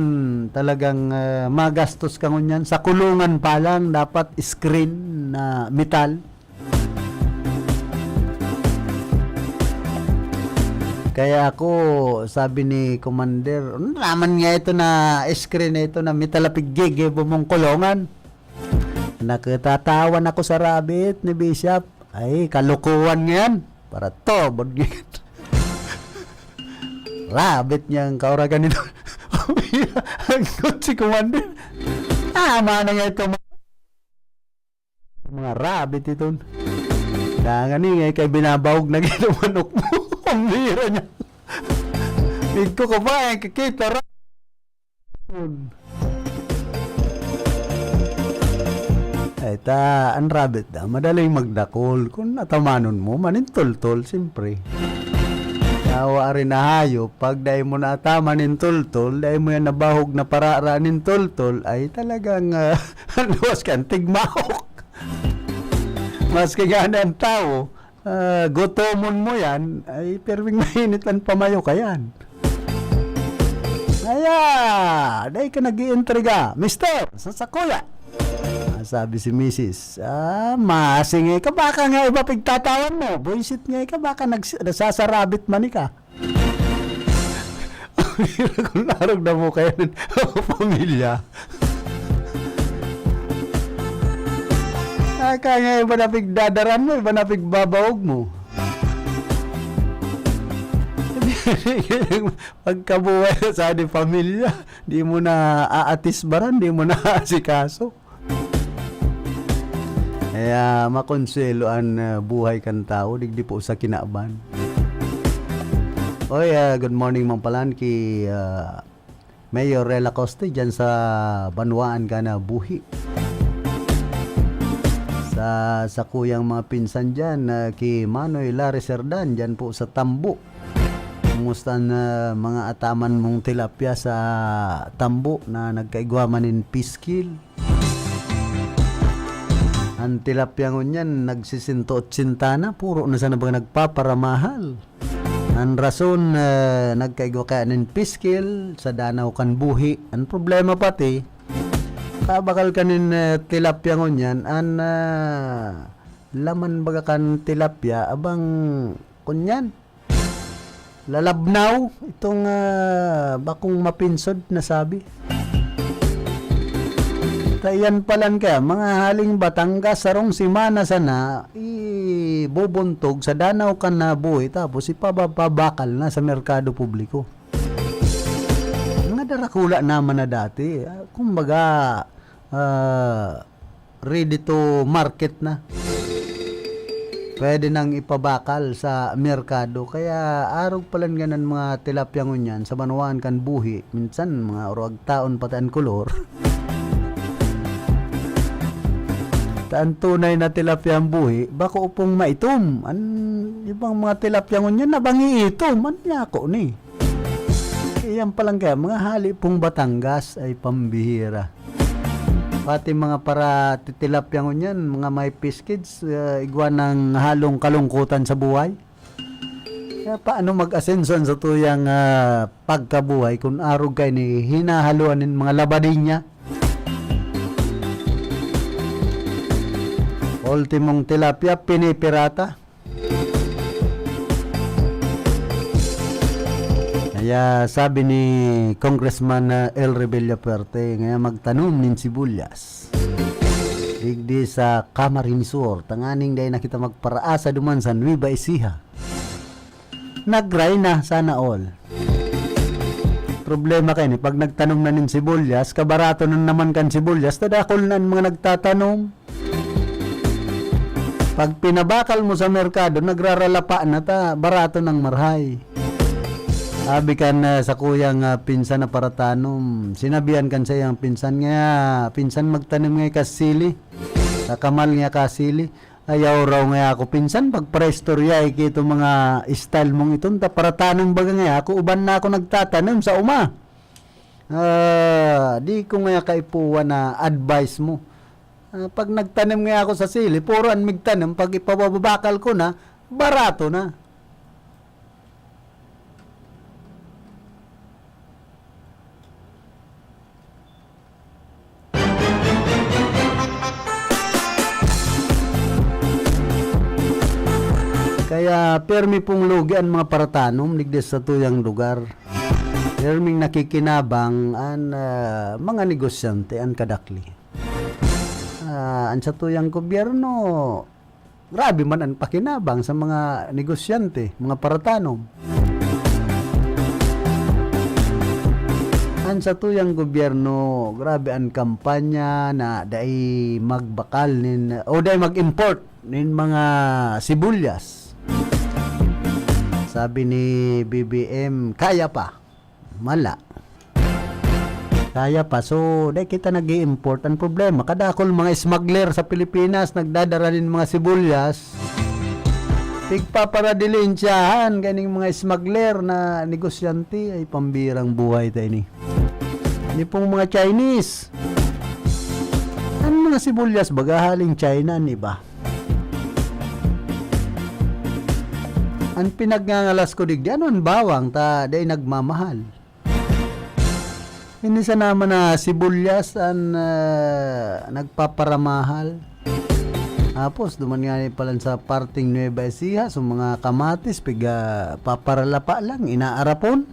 talagang, ah, magastos ka ngunyan. Sa kulungan pa lang, dapat screen na metal. Kaya ako, sabi ni Commander, "Ano naman nga ito na screen na ito na metal na piggigibo mong kulungan?" Nakatatawan ako sa rabbit ni Bishop. Ay, kalokohan nga yan. Para tobod nga yan. Rabbit niyang kauragan nito. Ang si Commander. Tama na nga ito. Rabbit iton. Dangan ni, ngay kay binabahog na gito manok mo. Ang bira niya. Igko ka ba, eh, kakita ra-, Ay, ta, ang rabbit daw, madaling magdakol. Kung atamanon mo, manintultol, siyempre. Yawa rin na hayop, pag dai mo naataman nin tultol, dai mo yan nabahog na parara nin tultol, ay talagang, ah, luwas ka, tigmahok. Maski gani ang tawo, ah, gutomon mo yan, ay pirming mainit ang pamayo ka yan. Aya, dai ka nag-iintriga, "Mister, sa sakuya." Ah, sabi si misis, "Ah, masingay ka, baka nga iba pigtatawan mo. Buisit nga ka, baka nags-, nasasarabit man ka." Ang hirap kung narog na mo kayo ng pamilya. Baka nga iba na pigdadaran mo, iba na pigbabaog mo. Pagkabuhay na sa ating pamilya, di mo na aatisbaran, di mo na aasikaso. Kaya makonsuelo an, ah, buhay kan tawo, digdi po sa kinaban. Oy, ah, good morning, Mang Palan, ki, ah, Mayor Rela Coste, dyan sa Banwaan ka na buhi. Sa, sa kuyang mga pinsan dyan, ah, ki Manoy Larry Serdan, dyan po sa Tambo. Kumusta na mga ataman mong tilapia sa Tambo na nagkaigwa man nin piskil? Ang tilapia ngunyan, nagsisinto otsenta na, puro na sana baga nagpaparamahal. Ang rason, eh, nagkaigwa kaya nin piskil sa danaw kan buhi. Ang problema pati, kabakal ka nin, eh, tilapia ngunyan, ang, ah, laman baga kan tilapia, abang, kunyan, lalabnaw itong, ah, bakong mapinsod na sabi. Ta iyan palan kaya, mga haling Batangas, sarong semana sana, ibubuntog sa danaw kan na buhi, tapos ipababakal na sa merkado publiko. Mga darakula naman na dati, ah, kumbaga, ah, ready to market na. Pwede nang ipabakal sa merkado. Kaya arog palan ganan mga tilapia ngunyan sa banwaan kan buhi. Minsan, mga urag taon pati an kolor. Ta an tunay na tilapia ang buhi, bako pong maitom. An ibang mga tilapia ngunyan, nabangi itom. An yako ni? Iyan palan kaya, mga hali pong Batangas ay pambihira. Pati mga para titilapia ngunyan, mga may piskids, ah, igwa ng halong kalungkutan sa buhay. Kaya paano mag-asenso an satuyang, ah, pagkabuhay kun arog kaini hinahaluan nin mga labadinya? Ultimong tilapia, pinipirata. Kaya sabi ni Congressman, ah, El Rebella Fuerte, ngaya magtanom nin sibuyas digdi sa Camarines Sur, tanganing dai na kita magparaasa duman sa Nueva Ecija. Nagray na, sana all. Problema kaini, pag nagtanom na nin sibuyas, kabarato na naman kan sibuyas, ta dakul na an mga nagtatanom. Pag pinabakal mo sa merkado, nagraralapa na ta, barato nang marhay. Abi kan, ah, sakuyang, ah, pinsan na paratanom, sinabihan kan saiyang pinsan nga, "Pinsan, magtanom ngaya ka sili. Kakamal ngaya ka sili." "Ayaw raw ngaya ako, pinsan, pagpareistorya, iki itong mga style mong iton, ta paratanom baga ngaya ako, uban na ako nagtatanom sa uma. Ah, di ko ngaya kaipuhan na advice mo. Ah, pag nagtanom ngaya ako sa sili, puro an migtanom, pag ipababakal ko na, barato na." Kaya pirmi pong lugi an mga paratanom digdi sa satuyang lugar. Pirming nakikinabang an, ah, mga negosyante, an kadakli. Ah, an satuyang gobyerno, grabe man an pakinabang sa mga negosyante, mga paratanom. An satuyang gobyerno, grabe an kampanya na dai magbakal nin, o dai mag-import nin mga sibulyas. Sabi ni B B M, "Kaya pa." Mala. Kaya pa. So, dai kita nag-i-import. Ang problema, kadakol mga smuggler sa Pilipinas, nagdadara nin mga sibulyas. Pigpaparadilensyahan kaning mga smuggler na negosyante. Ay, pambirang buhay ta ini. Ni pong mga Chinese. Ang mga sibulyas, baga haling China, ni ba? Ang pinagngangalas ko digdi, ano an bawang ta dai nagmamahal? Ini sana man na sibulyas an, ah, nagpaparamahal. Tapos, duman nga ni palan sa parting Nueva Ecija, so mga kamatis, piga paparalapa lang, inaarapon.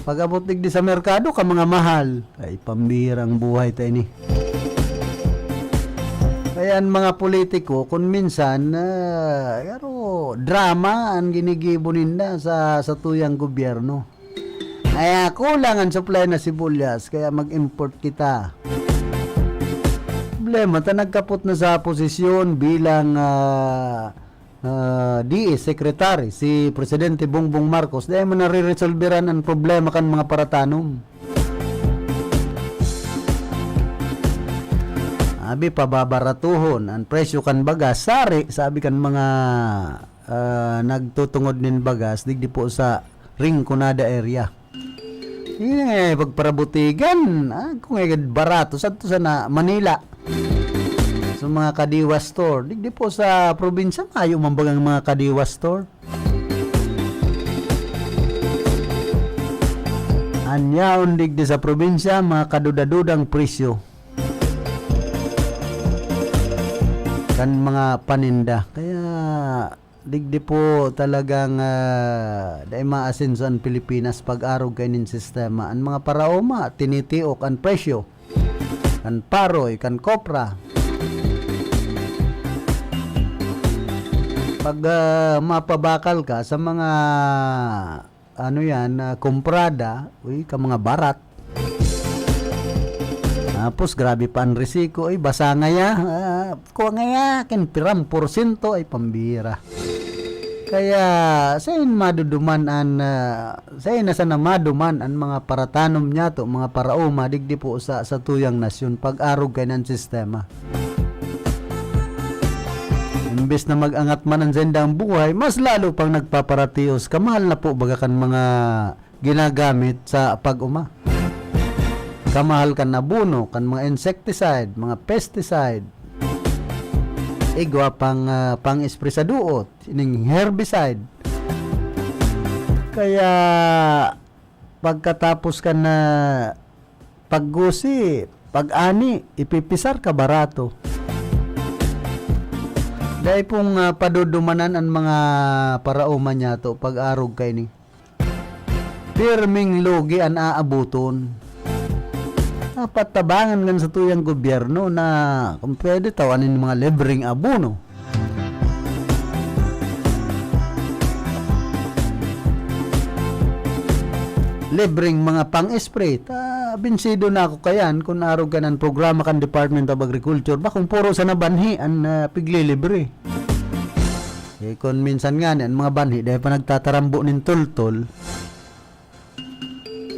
Pag-abot digdi sa merkado, ka mga mahal. Ay, pambihirang buhay ta ini. Kaya ang mga politiko, kun minsan, ah, pero drama ang ginigibo ninda sa, sa tuyang gobyerno. Kaya kulang ang supply na sibuyas, kaya mag-import kita. Problema, ta nagkapot na sa posisyon bilang, ah, ah, D S Secretary si Presidente Bongbong Marcos, dai man nare-resolveran ang problema kan mga paratanom. Abi, pababaratuhon ang presyo kan bagas, sari, sabi kan mga, ah, nagtutungod nin bagas digdi po sa Rinconada area. Ini nga pagparabutigan, ah, kung nga barato, sadto sana Manila. Sa mga Kadiwa store, digdi po sa probinsya, mayo man bagang mga Kadiwa store. An yaon digdi sa probinsya, mga kaduda-dudang presyo kan mga paninda. Kaya digdi po talagang, ah, dai maasenso an Pilipinas pag-arog kaining sistema. An mga paraoma, tinitiok an presyo kan paroy, kan kopra. Pag, ah, mapabakal ka sa mga, ano yan, ah, komprada, uy, ka mga barat. Tapos, grabe pa ang risiko, uy, basa ngaya, ah, kuha ngaya, kin pirang porsyento, ay pambira. Kaya, sain maduduman an, ah, sain na sana maduman an mga paratanom niyato, mga paraoma, digdi po sa, sa tuyang nasyon, pag-arog kaining sistema. Imbes na mag-angat man an saindang buhay, mas lalo pang nagpaparatios. Kamahal na po baga kan mga ginagamit sa pag-oma. Kamahal kan abono, kan mga insecticide, mga pesticide. Igwa pang, ah, pang-spray sa duot, ining herbicide. Kaya, pagkatapos kan, ah, paggusi, pag-ani, ipipisar ka barato. Dai pong, ah, padudumanan an mga paraoma niyato pag-arog kaini. Pirming lugi an aaboton. Dapat tabangan kan satuyang gobyerno na kung pwede, tawan nin mga libreng abono. Libreng mga pang-spray. Ta, binsido na ako kayan kun arog kan an programa kan Department of Agriculture. Bakong puro sana banhi an, ah, piglilibre. Eh, kun minsan ngani, an mga banhi, dai pa nagtatarambo nin tultol.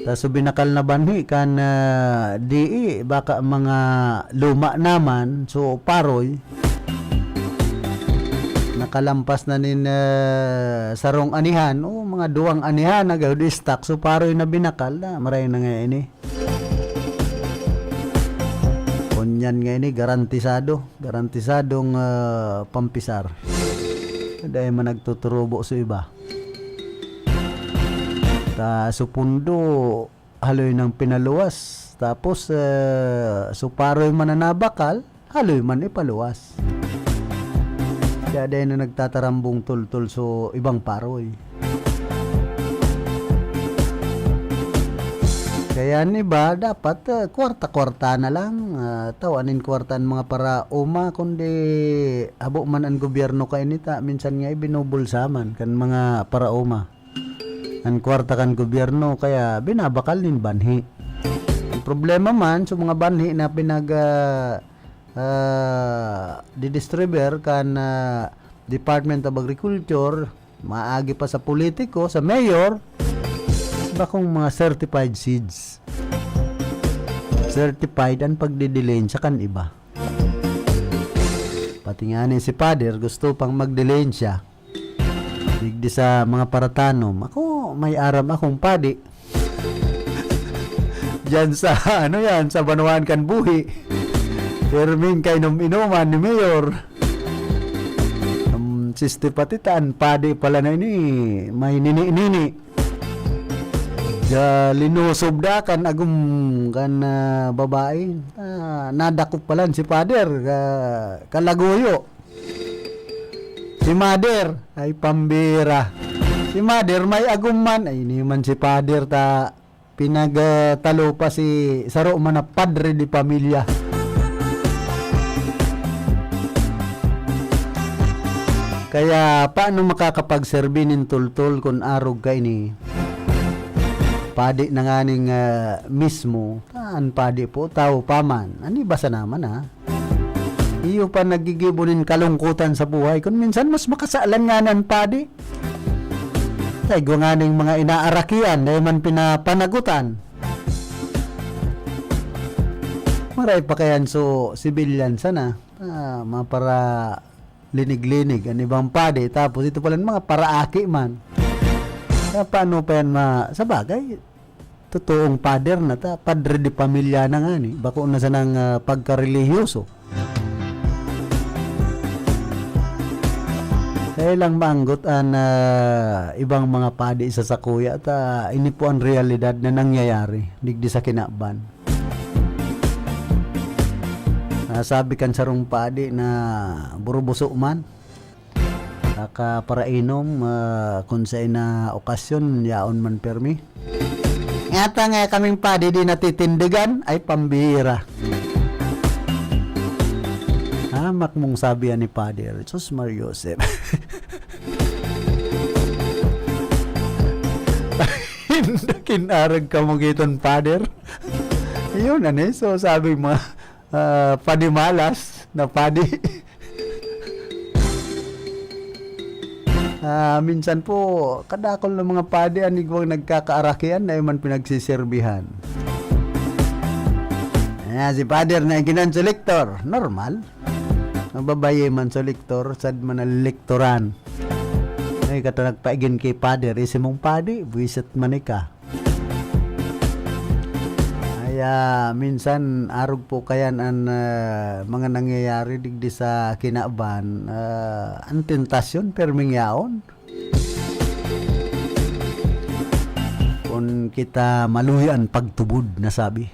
Ta so binakal na banhi kan, ah, dii, baka mga luma naman, so paroy. Nakalampas na nin, ah, sarong anihan, o mga duwang anihan na gayod stock, so paroy na binakal na, maray na nga ini. Kunyan nga ini, garantisado, garantisadong, ah, pampisar. Dai man nagtuturubo so iba. Ta so pundo, haloy nang pinaluwas. Tapos, eh, so paroy man na nabakal, haloy man ipaluwas. Kaya dai na nagtatarambong tultol so ibang paroy. Kaya an iba, dapat, eh, kwarta-kwarta na lang. Ah, tawan nin kwarta an mga paraoma, kundi habo man an gobyerno kaini ta, minsan nga ibinubulsa man kan mga paraoma. an kwarta kan gobyerno, kaya binabakal nin banhi. Ang problema man sa mga banhi na pinag, ah, ah, didistribuer kan, ah, Department of Agriculture, maagi pa sa politiko, sa mayor, bakong mga certified seeds. Certified ang pagdidilensya kan iba. Pati nga ni si Pader, gusto pang magdilensya. Digdi sa mga paratanom. Ako, may aram akong padi. Diyan sa, ano yan, sa Banwaan kan Buhi. Pirming kainom-inoman ni Mayor. Um, siste pati ta, an padi pala na ini, may nini-nini. Diya linusob da kan agom kan, ah, babae. Ah, nadakop pala si Pader, ah, kalaguyo. Si Mother, ay pambira. Si Mother, may agom man. Ay, ini man si Father ta pinagtalo pa si saro man na padre de pamilya. Kaya paano makakapagserbi nin tultol kun arog ka ini? Padi na nganing, ah, mismo, an padi po, tawo pa man. Ani basa naman, ha? Iyo pa naggigibo nin kalungkutan sa buhay. Kun minsan, mas makasalan nga an padi. Kay igwa nganing mga inaarakian, dai man pinapanagutan. Maray pa kayan so, sibilyan sana. Ah, mapara linig-linig an ibang padi, tapos ito pala mga paraaki man. Kaya paano pa yan ma-, sa bagay, totoong pader na ta, padre de pamilya na nga ni, bako na sanang, ah, pagkarelihiyoso. Kaya lang maanggot an, ah, ibang mga padi sa sakuya ta, ini po ang realidad na nangyayari digdi sa kinaban. Nasabi kan sarong padi na burubuso man, nakaparainom, ah, kun sa ina okasyon, yaon man permi. Ngata nga kaming padi di natitindigan, ay pambira. Hamak mong sabi yan ni Father. Sus, Mario Joseph. Kinarag ka mo giton, Father. Yun, ano eh. So, sabi mo, ah, padi malas na padi. Ah, minsan po, kadakol ng mga padi, an igwang nagkakaarakian na man pinagsiserbihan. Ah, si Father na iginan sa lektor. Normal. Ang babayi man sa lektor, sad man ang lektoran. Ay, kato nagpaigin kay Father, isi mong padi, buwisit man ika. Kaya minsan arog po kayan an, ah, mga nangyayari digdi sa kinaban, ah, an tentasyon, perming yaon. Kun kita maluya an pagtubod na sabi.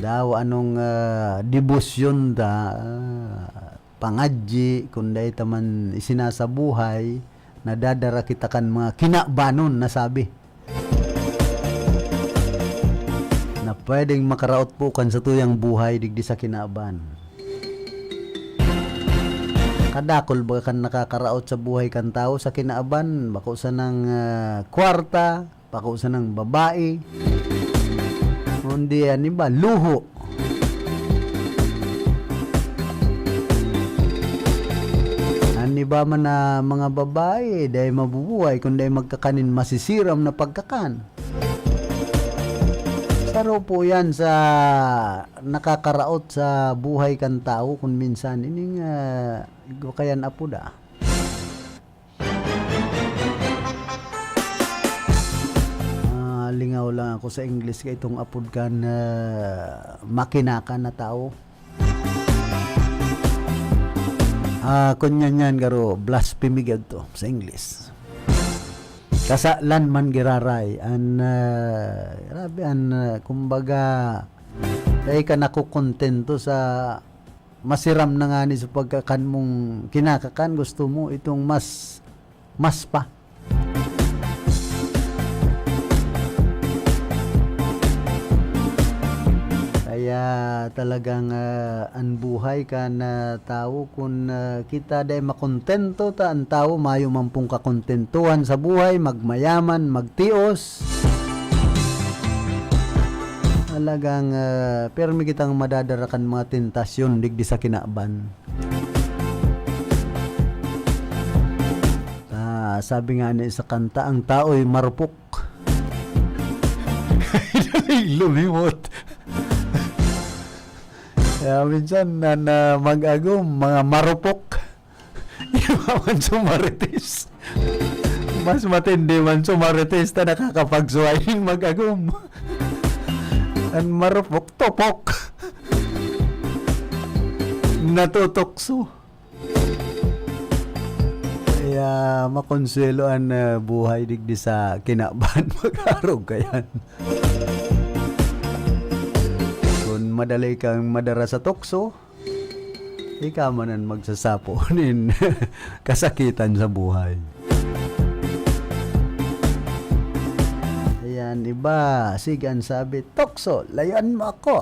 Daw anong, ah, debosyon da, ah, pangadyi, kun dai ta man isinasabuhay, nadadara kita kan mga kinabanon na sabi. Na pwedeng makaraot po kan satuyang buhay digdi sa kinaban. Kadakol ba kan nakakaraot sa buhay kan tawo sa kinaban? Bako sanang, ah, kwarta, bako sanang babae, kundi an iba, luho. An iba man na mga babae, dai mabubuhay, kun dai magkakan nin masisiram na pagkakan. Saro po yan sa nakakaraot sa buhay kan tawo kun minsan. Ining, ah, igwa kayan apod, ah. Ah, lingaw lang ako sa English kay itong apod kan, ah, makinaka na tao. Ah, kunyan yan, garo, blasphemy gyud to sa English. Kasalan man giraray. An, ah, grabe, an, ah, kumbaga, dai ka nakukontento sa masiram na ngani sa pagkakan mong kinakakan, gusto mo itong mas, mas pa. Kaya talagang, ah, an buhay kan, ah, tawo kun, ah, kita dai makontento, ta an tawo mayo man pong kakontentuhan sa buhay, magmayaman, magtios. Talagang, ah, pirmi kitang madadara kan mga tentasyon digdi sa kinaban. Ah, sabi nga ni sa kanta, "Ang tao'y marupok." Daling lumimot. Kaya minsan, na, na mag-agom, mga marupok. Iba man sa marites. Mas matindi man sa marites na nakakapagsuhay ng mag-agom. Ang marupok, tupok. Natutukso. Kaya makonsuelo an, ah, buhay digdi sa kinaban, mag-arog kayan. Kun madali kang madara sa tukso, ika man an magsasapo nin kasakitan sa buhay. Ayan, iba, sige an sabi, "Tukso, layuan mo ako."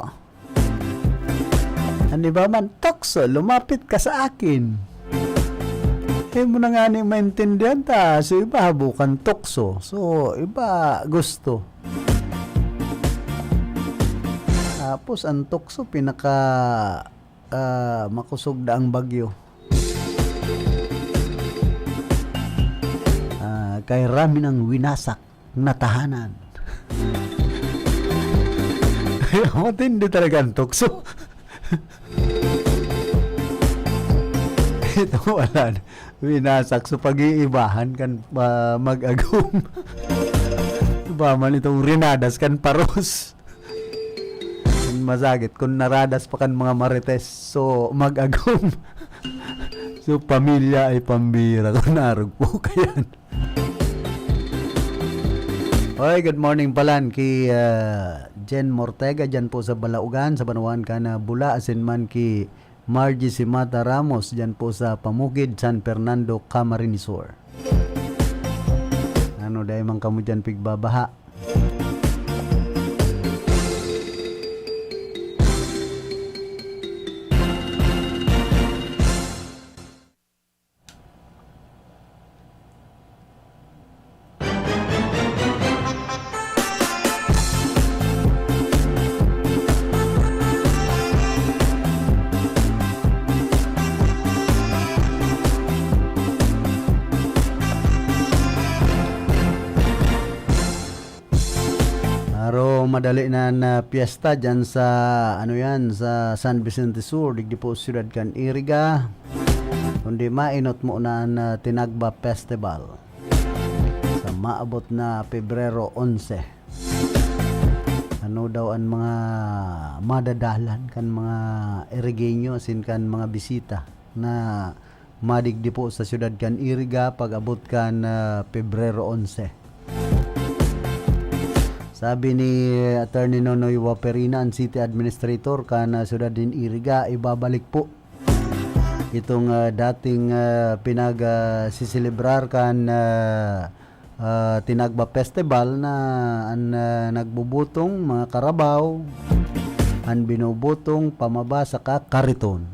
An iba man, "Tukso, lumapit ka sa akin." Imo na ngani maintindihan ta, so iba habukan tukso, so iba gusto. Tapos an tukso pinaka, ah, makosog daang bagyo. Ah, kay rami nang winasak na tahanan. Matindi talaga ang tukso. Ito wala na. Winasak sa pag-iibahan kan, ah, mag-agom. Iba man itong rinadas kan paros. Masakit kung naradas pa kan mga marites. So, mag-agom. So, pamilya ay pambira. Kung narog po kayan. Hoy, good morning palan ki, ah, Jen Mortega dyan po sa Balaogan, sa Banawan, Kana, Bula, asin man ki Margie Simata Ramos dyan po sa Pamukid, San Fernando, Camarines Sur. Ano, dai man kamo dyan pigbabaha? Aro madali na na piyesta dyan sa, ano yan, sa San Vicente Sur, digdi po siyudad kan Iriga. Kundi mainot mo na an, ah, Tinagba Festival sa maabot na Pebrero onse. Ano daw an mga madadalan kan mga Irigeño asin kan mga bisita na madigdi po sa siyudad kan Iriga pag-abot kan, ah, Pebrero onse. Sabi ni Attorney Nonoy Waperina, an city administrator kan, ah, siyudad nin Iriga, ibabalik po itong, ah, dating, ah, pinag, ah, siselebrar kan, ah, ah, Tinagba Festival na an, ah, nagbubutong, mga karabaw, an binubutong, pamaba, saka kariton.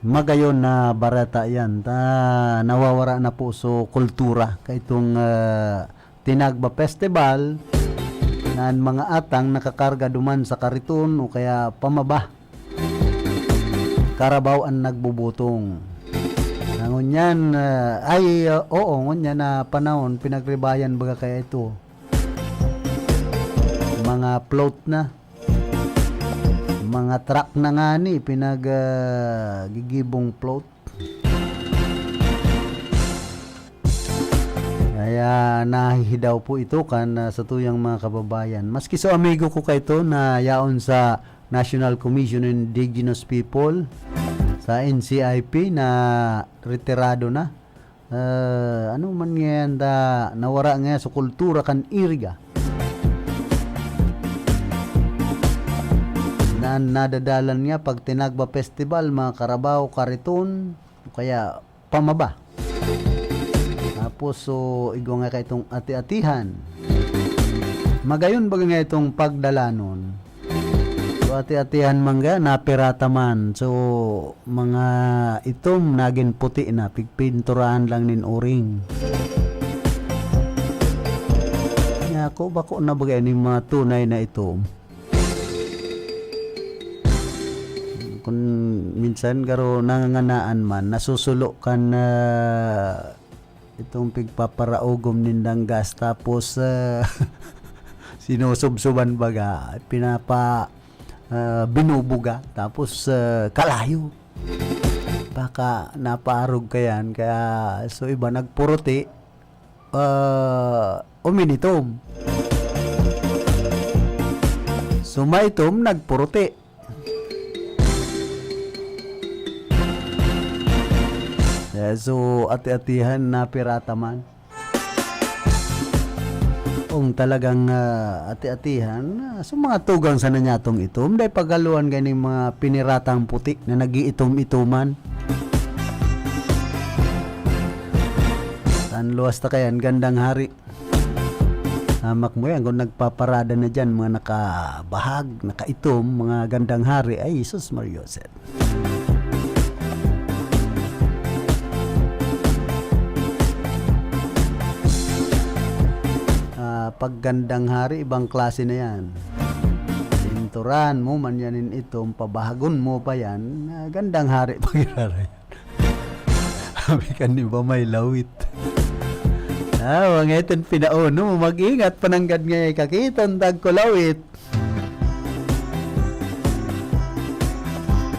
Magayon na bareta iyan, ta nawawara na po so kultura kaitong, ah, Tinagba Festival na an mga atang nakakarga duman sa kariton o kaya pamaba. Karabaw an nagbubutong. Na ngunyan, ah, ay, ah, oo, ngunyan na panahon, pinagribayan baga kaya ito. Mga float na. Mga truck na ngani pinag, ah, gigibong float. Kaya nahihidaw po ito kan, ah, satuyang mga kababayan. Maski so amigo ko kaito na yaon sa National Commission on Indigenous People, sa N C I P, na retirado na. Ah, ano man ngayan ta, nawara nga sa kultura kan Iriga. Na nadadalan nga pag Tinagba Festival, mga karabaw, kariton, o kaya pamaba. Tapos, so, igwa nga kaitong ati-atihan. Magayon baga nga itong pagdalanon. Ati-atihan man ga, napirata man. So, mga itom nagin puti na, pigpinturahan lang nin uring. Nya ako, bako na bagay ning mga tunay na itom. Kun minsan garo nanganganaan man, nasusulo kan, ah, itong pigpaparaugom nindang gas, tapos, ah, sinusubsuban baga, pinapa, ah, binubuga, tapos, ah, kalayo. Baka napaarog ka yan, kaya so iba nagpuruti, ah, uminitom. So maitom, nagpuruti. Eh, so, ati-atihan na pirata man. Kung talagang, ah, ati-atihan, ah, so mga tugang sana niyatong itom, dahil paghaluan ganing mga piniratang puti na nag-iitom-itoman. Tan luwas ta kayan, gandang hari. Hamak mo yan, kung nagpaparada na dyan, mga nakabahag, nakaitom, mga gandang hari, ay, Jesus Maria Joseph. Ah, pag gandang hari, ibang klase na yan. Pinturan mo man yan in itom, pabahagon mo pa yan, ah, gandang hari pag iraray. Sabi kan iba, may lawit. Ah, mga iton pinauno mo, mag-ingat, pananggad nga kakiton, tagko lawit.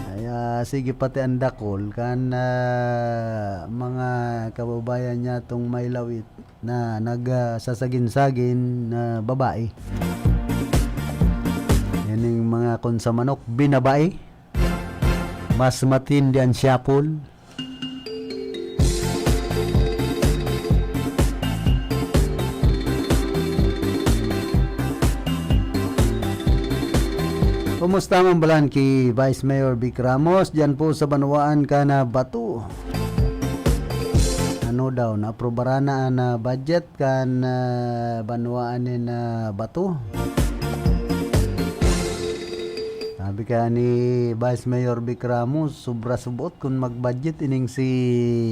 Ay, ah, sige, pati ang dakul, kan, ah, mga kababayan niya tong may lawit na nag, ah, sasagin-sagin na babae. Yan yung mga kun sa manok, binabae. Mas matindi ang siyapol. Kumusta man balan ki Vice Mayor Vic Ramos, diyan po sa banwaan kan Bato? Ano daw, naaprobaran na an, ah, budget kan, ah, banwaan nin, ah, Bato? Sabi kaya ni Vice Mayor Vic Ramos, sobra subot kun mag-budget ining si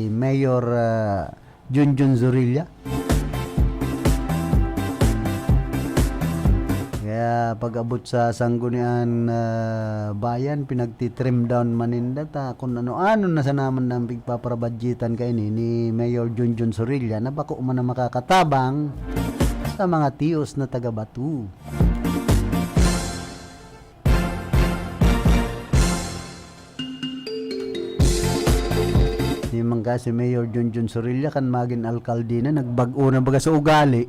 Mayor, ah, Junjun Zorilla. Kaya pag-abot sa Sangguniang, ah, Bayan, pinagti-trim down man ninda ta kun ano-ano na sana man ang pigpaparabadyetan kaini ni Mayor Junjun Zorilla na bako man na makakatabang sa mga tiyos na taga Bato. Di man ka si Mayor Junjun Zorilla kan magin alkalde na, nagbag-o na baga sa ugali.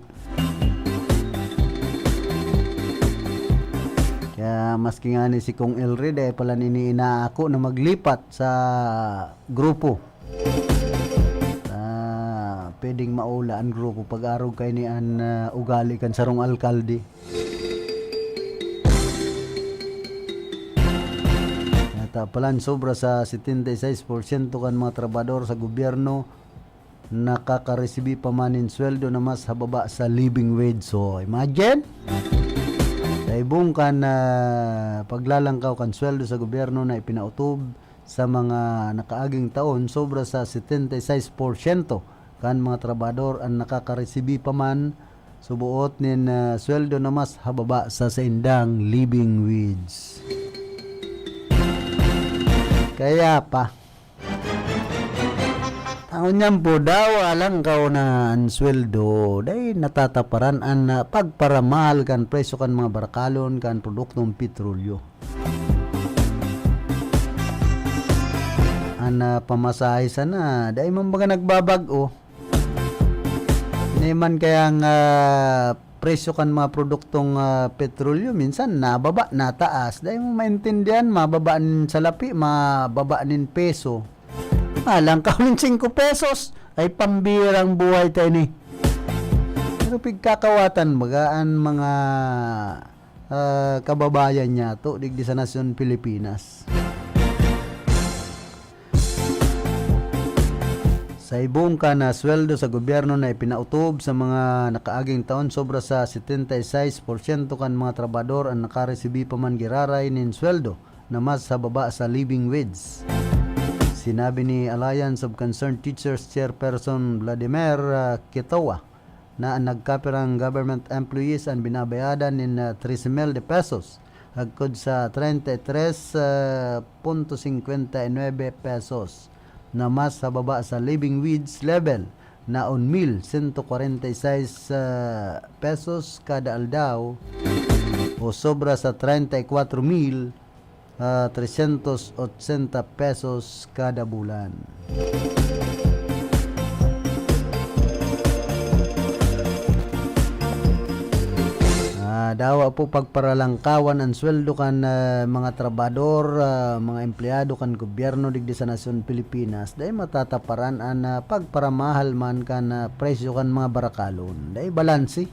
Kaya maski nga ni si Kong Elred, eh, pala nini inaako na maglipat sa grupo. Ah, pwedeng maula an grupo pag-arog kaini an, ah, ugali kan sarong alkalde. Yata palan, sobra sa setenta y seis porsyento kan mga trabahador sa gobyerno nakakaresibi pa man nin sweldo na mas hababa sa living wage. So, imagine, sa ibong kan, ah, paglalangkaw kan sweldo sa gobyerno na ipinautob sa mga nakaaging taon, sobra sa setenta y seis porsyento kan mga trabahador an nakakaresibi pa man suboot nin, ah, sweldo na mas hababa sa saindang living wage. Kaya pa, taon niyan po daw, alang kauna an sweldo, dai natataparan an, ah, pagparamahal kan presyo kan mga barakalon kan produktong petrolyo. An, ah, pamasahe sana, dai man baga nagbabag-o. Ini man kayang, ah, presyo kan mga produktong, ah, petrolyo, minsan nababa, nataas. Dai mo maintindihan, mababa nin salapi, mababa nin peso. Alang ka nin singko pesos, ay pambirang buhay ta ini. Pero pigkakawatan baga an mga ah, kababayan niyato digdi sa nasyon Pilipinas. Sa ibong kan, ah, sweldo sa gobyerno na ipinautob sa mga nakaaging taon, sobra sa setenta y seis porsyento kan mga trabahador an nakaresibi pa man giraray nin sweldo na mas hababa sa living wage. Sinabi ni Alliance of Concerned Teachers Chairperson Vladimir, ah, Ketowa na an nagkapirang government employees an binabayadan nin, ah, trese mil de pesos agkod sa treinta y tres punto cincuenta y nueve pesos, na mas hababa sa living wage level na un mil sento kwarenta y seis, ah, pesos kada aldaw o sobra sa treinta y cuatro mil, ah, trescientos ochenta pesos kada bulan. Ah, dawa po pagparalangkawan an sweldo kan, ah, mga trabahador, ah, mga empleyado kan gobyerno digdi sa nasyon Pilipinas, dai matataparan an, ah, pagparamahal man kan, ah, presyo kan mga barakalon. Dai balanse.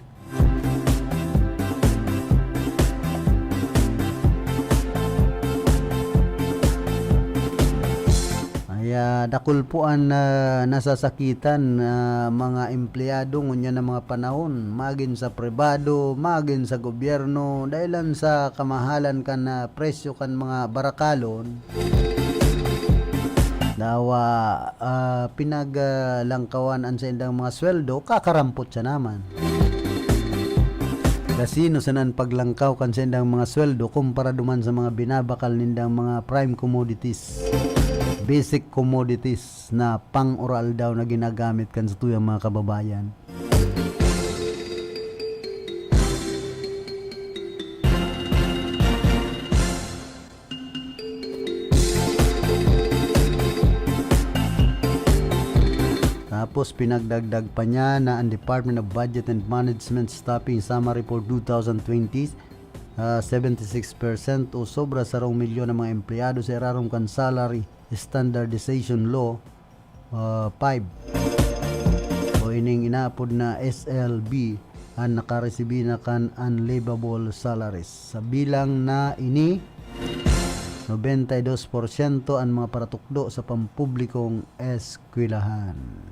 Kaya dakul po an, ah, nasasakitan, ah, mga empleyado ngunyan na mga panahon, magin sa pribado, magin sa gobyerno, dahil lang sa kamahalan kan, ah, presyo kan mga barakalon. Dawa, ah, pinaglangkawan an saindang mga sweldo, kakarampot siya naman. Kasino sana an paglangkaw kan saindang mga sweldo kumpara duman sa mga binabakal nindang mga prime commodities, basic commodities na pang-uraaldaw na ginagamit kan satuyang mga kababayan? Tapos pinagdagdag pa niya na ang Department of Budget and Management stopping summary for two thousand twenty, ah, seventy six percent o sobra sarong milyon na mga empleyado sa irarom kan Salary Standardization Law, ah, five, o ining inaapod na S L B, an nakaresibi na kan unlivable salaries. Sa bilang na ini, nobenta y dos porsyento an mga paratukdo sa pampublikong eskwelahan.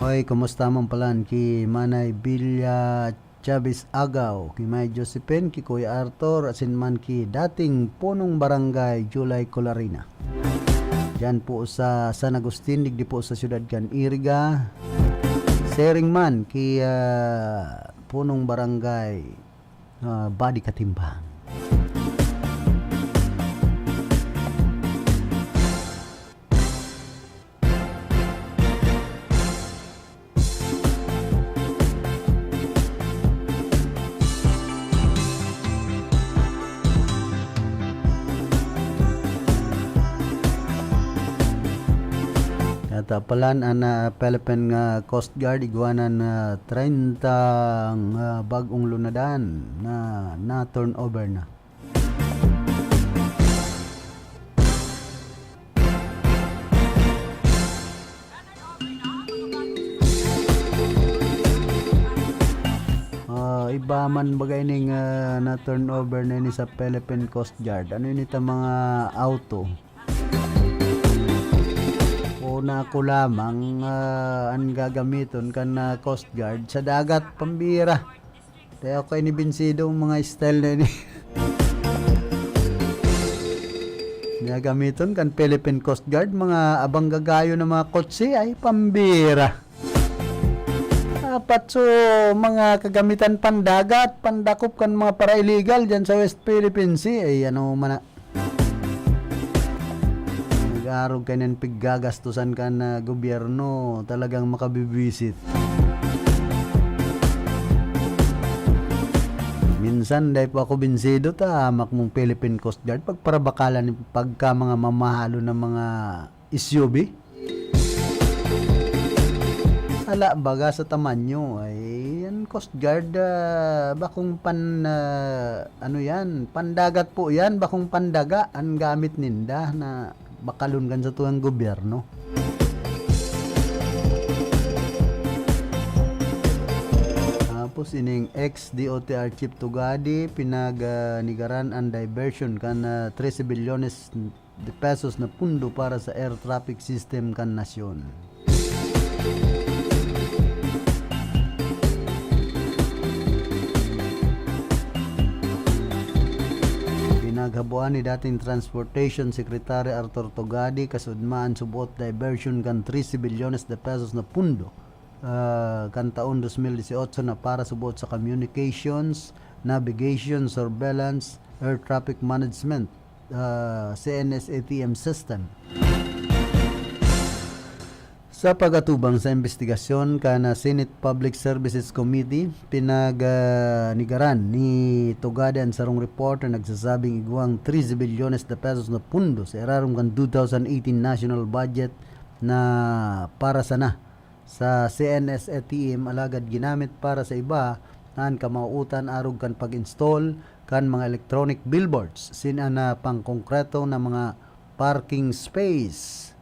Hoy, kumusta man palan ki Manay Villa Chavez Agaw, ki May Josephine, ki Kuya Arthur, asin man ki dating punong barangay July Colarina. Diyan po sa San Agustin, digdi po sa siyudad kan Iriga. Sharing man ki, ah, punong barangay, ah, Badi Katimbang. Katapalan an, ah, Philippine, ah, Coast Guard igwa na, ah, treinta, ah, bag-ong lunadan na na-turnover na. Ah, iba man baga ining, ah, na-turnover na ini sa Philippine Coast Guard. Ano ini ta mga auto? Una ko lamang, ah, an gagamiton kan, ah, Coast Guard sa dagat, pambira. Kaya ako inibinsido ang mga style na ini. Gagamiton kan Philippine Coast Guard, mga abang gagayo na mga kotse, ay pambira. Dapat so, mga kagamitan pandagat, pandakop kan mga para-illegal dyan sa West Philippine Sea, ay ano man na. Nag-aarog kayo ng piggagastusan kan, ah, gobyerno, talagang makabibwisit. Minsan, dai pa ako binsido ta, hamak mong Philippine Coast Guard, pagparabakalan pagka mga mamahalo na mga S U V. Sala baga sa tamanyo, ay, an Coast Guard, ah, bakong pan-, ah, ano yan, pandagat po yan, bakong pandaga an gamit ninda na bakalon kan satuyang gobyerno. Tapos, Ining ex D O T R Chief Tugadi, pinag, ah, nigaran an diversion kan, ah, trese bilyones de pesos na pundo para sa air traffic system kan nasyon. Pinaghaboan ni dating Transportation Secretary Arthur Tugadi kasudma an subot diversion kan trese bilyones de pesos na pundo, ah, kan taon dos mil dieciocho na para subot sa communications, navigation, surveillance, air traffic management, ah, C N S A T M system. Sa pag-atubang sa imbestigasyon kan Senate Public Services Committee, pinag, ah, nigaran ni Tugadi an sarong report na nagsasabing igwang trese bilyones de pesos na pundo sa irarom kan two thousand eighteen national budget na para sana sa C N S A T M, alagad ginamit para sa iba na an kamautan arog kan pag-install kan mga electronic billboards, sin an, ah, pangkongkreto na mga parking space.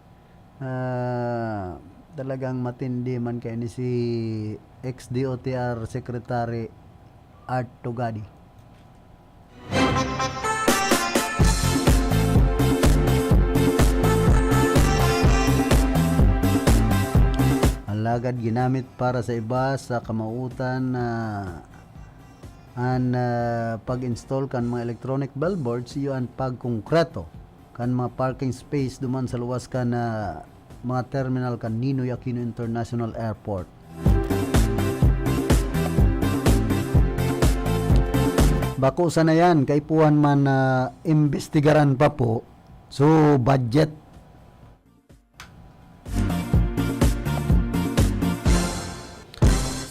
Ah, talagang matindi man kaini si ex D O T R Secretary Art Tugadi. Alagad ginamit para sa iba sa kamautan na an, ah, pag-install kan mga electronic billboards iyo an pagkongkreto kan mga parking space duman sa luwas kan, ah, mga terminal kan Ninoy Aquino International Airport. Bako sana yan, kaipuhan man na imbestigaran pa po. So, budget.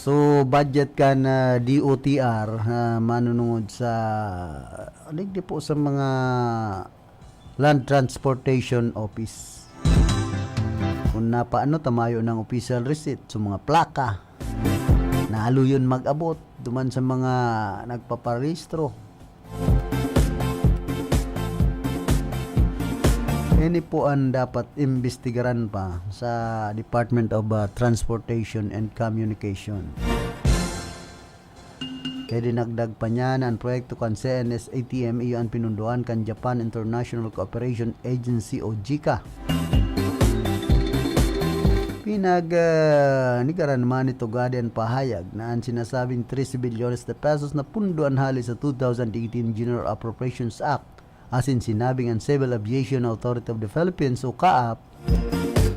So, budget kan, ah, D O T R, ah, manunungod sa, digdi po sa mga Land Transportation Office. Kung napaano, tamayo ng official receipt, so mga plaka, naluyon mag-abot, duman sa mga nagpaparehistro. Ini po ang dapat imbestigaran pa sa Department of, ah, Transportation and Communication. Kaya dinagdag pa niya na ang proyekto kan C N S A T M iyo an pinundoan kan Japan International Cooperation Agency o JICA. Pinag, ah, nigaran man ni Tugadi an pahayag na an sinasabing trese bilyones de pesos na pundo an hali sa two thousand eighteen General Appropriations Act asin sinabing an Civil Aviation Authority of the Philippines o CAAP,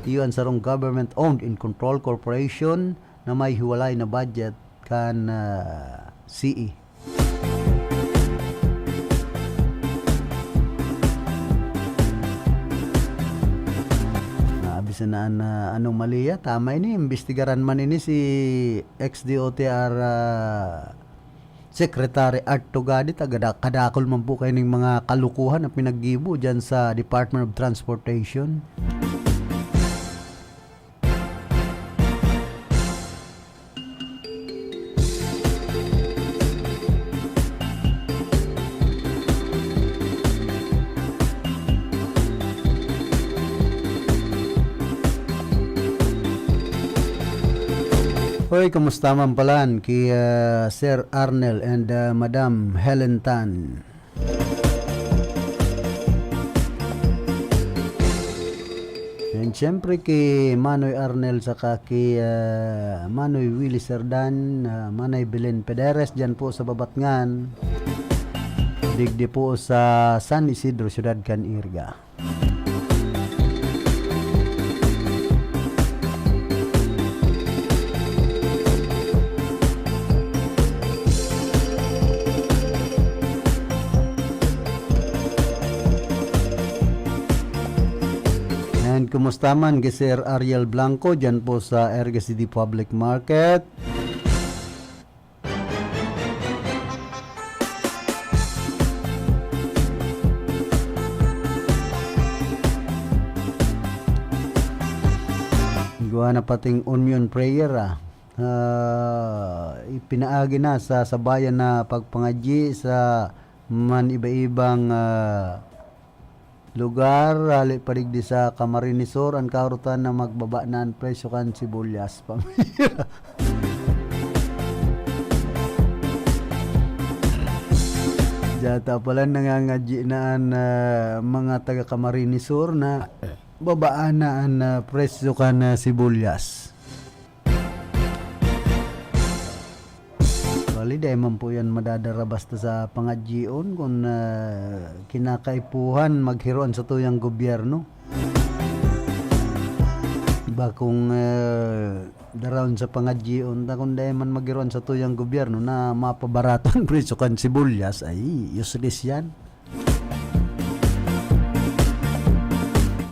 iyo an sarong government-owned and controlled corporation na may hiwalay na budget kan, ah, C E. Naabisan na an, ah, anomalya. Tama ini, imbestigaran man ini si ex D O T R, ah, Secretary Art Tugadi, taga da-, kadakol man po kayo ning mga kalukuhan na pinaggibo dyan sa Department of Transportation. Hoy, kumusta man palan ki, ah, Sir Arnel and, ah, Madam Helen Tan? And syempre ki Manoy Arnel saka ki, ah, Manoy Willy Serdan, ah, Manay Belen Pederes dyan po sa Babatngan. Digdi po sa San Isidro, Siyudad kan Irga. And kumusta man ki Sir Ariel Blanco dyan po sa Erga City Public Market? Igwa na pating onion prayer, ah. Ah, ipinaagi na sa sabayan na pagpangadyi sa man iba-ibang, ah, lugar, hali pa digdi sa Camarines Sur, an kahurotan na magbaba na an presyo kan sibuyas. Pamilya. Yata pala nangangadyi na an, ah, mga taga Camarines Sur na babaan na an, ah, presyo kan, ah, sibuyas. Actually, dai man po yan madadara basta sa pangadyion kun, ah, kinakaipuhan maghiro an satuyang gobyerno. Bakong, ah, daraon sa pangadyion ta kun dai man maghiro an satuyang gobyerno na mapabarato an presyo kan sibuyas, ay, useless yan.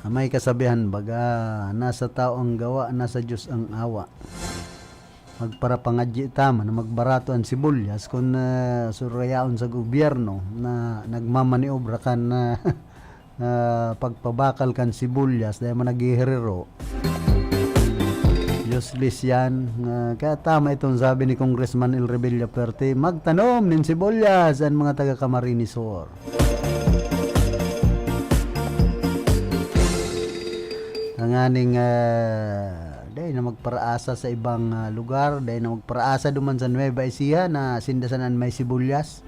May kasabihan baga, "Nasa tao ang gawa, nasa Diyos ang awa." Magparapangadyi ta man na magbarato an sibuyas kun, ah, surayaon sa gobyerno na nagmamaniobra kan, ah, ah, pagpabakal kan sibuyas dahil man naghiherero. Useless yan. Ah, kaya tama itong sabi ni Congressman El Rebella Perte, "Magtanom nin sibuyas an mga taga Camarines Sur." Tanganing, ah, dai na magparaasa sa ibang, ah, lugar, dai na magparaasa duman sa Nueva Ecija na sinda sana an may sibuyas.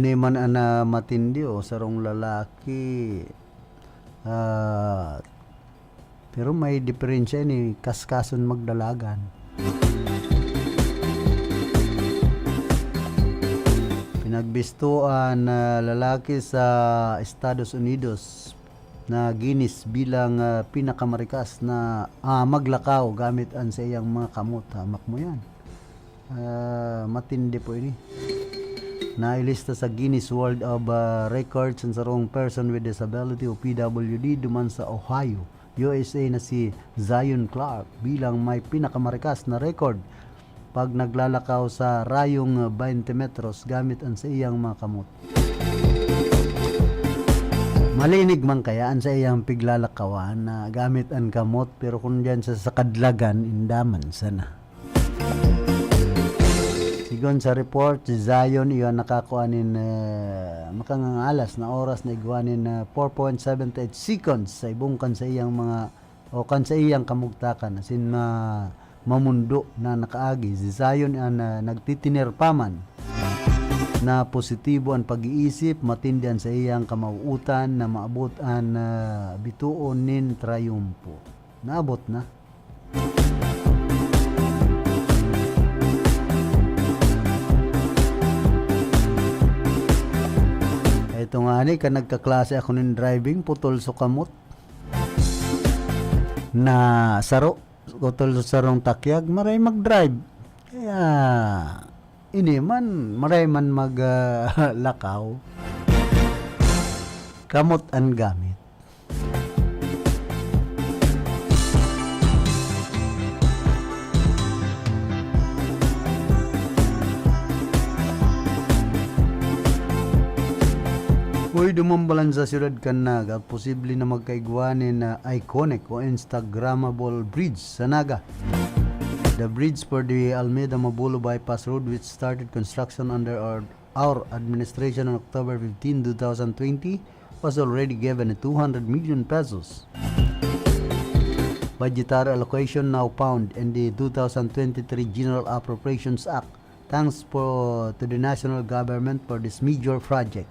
Ini man an, ah, matindi, o, sarong lalaki, ah, pero may diferensya ini, kaskason magdalagan. Pinagbisto an, ah, lalaki sa Estados Unidos na ginis bilang, ah, pinakamarikas na, ah, maglakaw gamit an saiyang mga kamot. Hamak mo yan. Ah, matindi po ini. Nailista sa Guinness World of, ah, Records an sarong person with disability o P W D duman sa Ohio, U S A na si Zion Clark bilang may pinakamarikas na record pag naglalakaw sa rayong twenty metros gamit an saiyang mga kamot. Malinig man kaya an saiyang piglalakawan na gamit an kamot, pero kun diyan sa, sa kadlagan, indaman sana. Sigon sa report, si Zion iyo an nakakua nin, eh, makangangalas na oras na igwa nin, eh, four point seven eight seconds sa ibong kan sa iyang mga, o kan sa iyang kamugtakan, asin ma-, mamundo na nakaagi. Si Zion an, eh, nagtitinerpaman na positibo an pag-iisip, matindi an sa iyang kamauutan na maabot an, eh, bitoon nin trayumpo. Naabot na. Ito nga ni, kan nagkaklase ako nin driving, putol sa kamot. Na saro, putol sa sarong takyag, maray mag-drive. Kaya, ini man, maray man mag, ah, lakaw. Kamot an gamit. Uy, dumambalan sa siyudad kan Naga, posible na magkaigwa nin, ah, iconic o Instagrammable bridge sa Naga. The bridge for the Almeda Mabulo Bypass Road, which started construction under our our administration on October fifteen, two thousand twenty, was already given two hundred million pesos budgetary allocation now found in the two thousand twenty-three General Appropriations Act, thanks for, to the national government for this major project.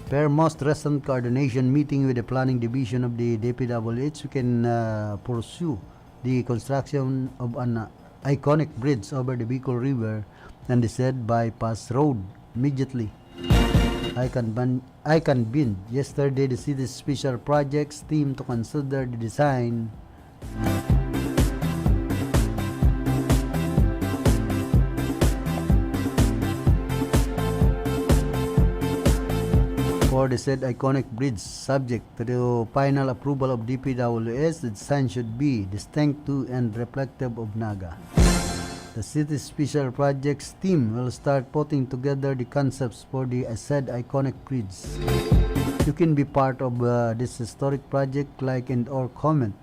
Per most recent coordination meeting with the planning division of the D P W H, we can, uh, pursue the construction of an, uh, iconic bridge over the Bicol River and the said bypass road immediately. I conven-, I convened yesterday the city's special projects team to consider the design for the said iconic bridge, subject to the final approval of D P W H. The design should be distinct to and reflective of Naga. The city's special projects team will start putting together the concepts for the said iconic bridge. You can be part of, uh, this historic project, like and or comment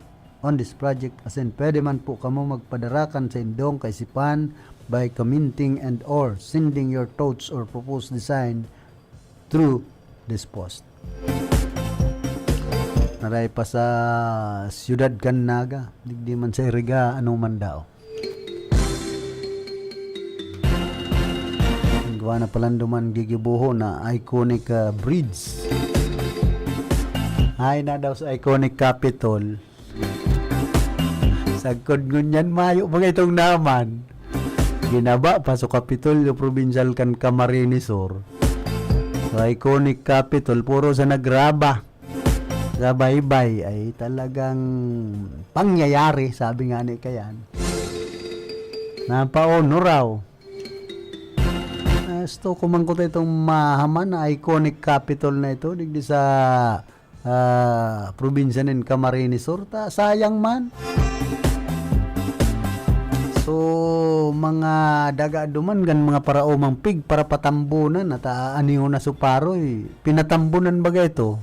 on this project, as in, pwede man po kamo magpadara kan saindong kaisipan by commenting and or sending your thoughts or proposed design through this post. Naray pa sa siyudad kan Naga, digdi man sa Iriga, ano man daw. Gawa na palan duman gigibohon na iconic, ah, bridge. Ay na daw sa iconic Capitol. Sagkod ngunyan, mayo pa itong naman. Ginaba pa sa Kapitolyo Provincial kan Camarines Sur. Sa iconic Capitol, puro sa nagraba. Sa baybay ay talagang pangyayari, sabi nga ni Kayan. Napaono raw. Gusto ko man ko itong mahaman na iconic Capitol na ito, digdi sa, ah, probinsya nin Camarines Sur. Ta, sayang man. So, mga daga duman kan mga paraomang pig para patambunan at aaniho na suparoy. Pinatambunan baga ito.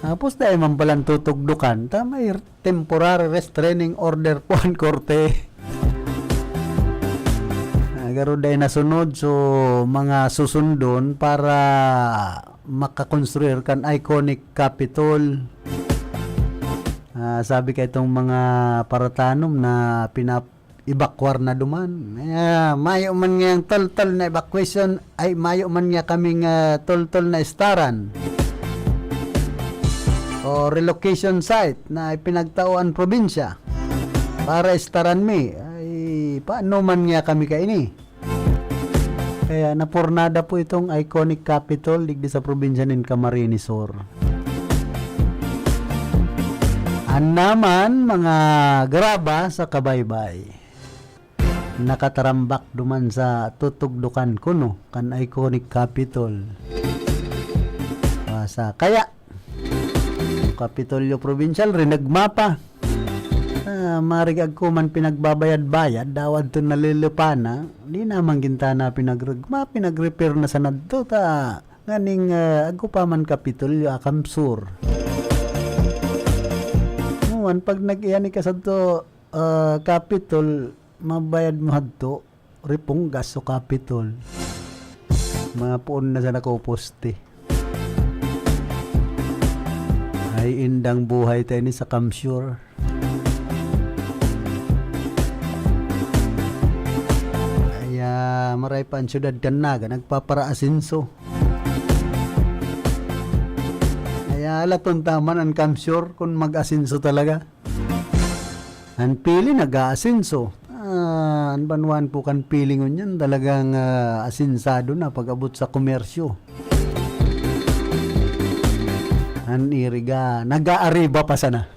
Tapos dahil man palang tutugdukan, ta may temporary restraining order po ang korte. Agaro dahil nasunod, so mga susundon para makakonstruir kan iconic Capitol. Ah, sabi ka itong mga paratanom na pinap-, evacuar na duman. Kaya mayo man ngayang toltol na evacuation, ay, mayo man nga kaming, ah, toltol na estaran o relocation site na ipinagtao ang probinsya para estaran mi. Ay, paano man nga kami kaini? Kaya napurnada po itong iconic Capitol digdi sa probinsya nin Camarines Sur. An naman mga graba sa kabaybay. Nakatarambak duman sa tutugdukan kuno kan iconic Capitol. Sa kaya, Kapitolyo Provincial, rinagma pa. Ah, marigag ko man pinagbabayad-bayad, daw adto nalilipa na. Di naman gintana pinagragma, pinag-repair na sa nadto ta. Nganing, ah, agko pa man Kapitolyo, akam sur. Nuan, pag nag-iyan ka sadto, ah, Kapitol, mabayad mo hadto, ripunggas o Kapitol. Mga puon na sa nakoposte. Ay, indang buhay tayo ni sa Kamsur. Kaya maray pa ang syudad kan Naga, nagpaparaasinso. Kaya laton taman ang Kamsur kung mag-asinso talaga. An Pili nag-aasenso. Ah, an banwaan po kan Pili ngunyan talagang, ah, asensado na pag-abot sa komersyo. An Iriga, nag-aariba pa sana.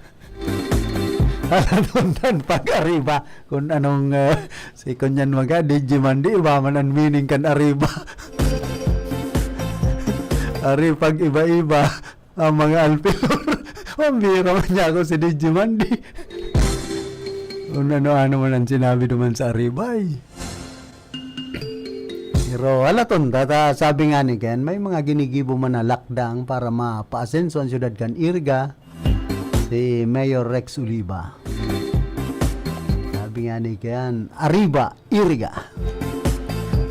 Alanundan pag-ariba. Kung anong, ah, si kunyan mga Digimandi, iba man ang meaning kan ariba. Ari pag-iba-iba. Ang mga alpilor. Pambira man niya ako si Digimandi. Kung ano-ano man ang sinabi naman sa Aribay. Pero halaton, tata, sabi nga ni Ken, may mga ginigibo man na lakdang para mapaasenso ang syudad kan Iriga, si Mayor Rex Oliva. Sabi nga ni Ken, Arriba, Iriga.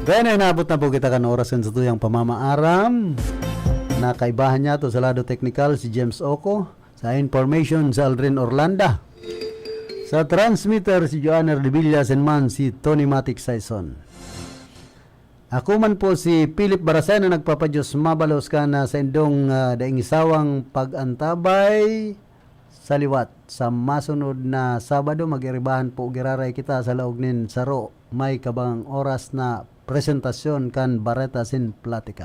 Kaya na inabot na po kita kan oras kan satuyang pamamaaram. Nakaibahan niya to sa lado teknikal si James Oco. Sa information, si Aldrin Orlanda. Sa transmitter, si Joanner de Villa, sin man si Tony Matic Saison. Ako man po si Philip Barasay na nagpapadyos mabalos ka na sa indong, ah, daing isawang pag-antabay. Sa liwat, sa masunod na Sabado, mag-iribahan po giraray kita sa laog nin saro may kabangang oras na presentasyon kan Bareta sin Platika.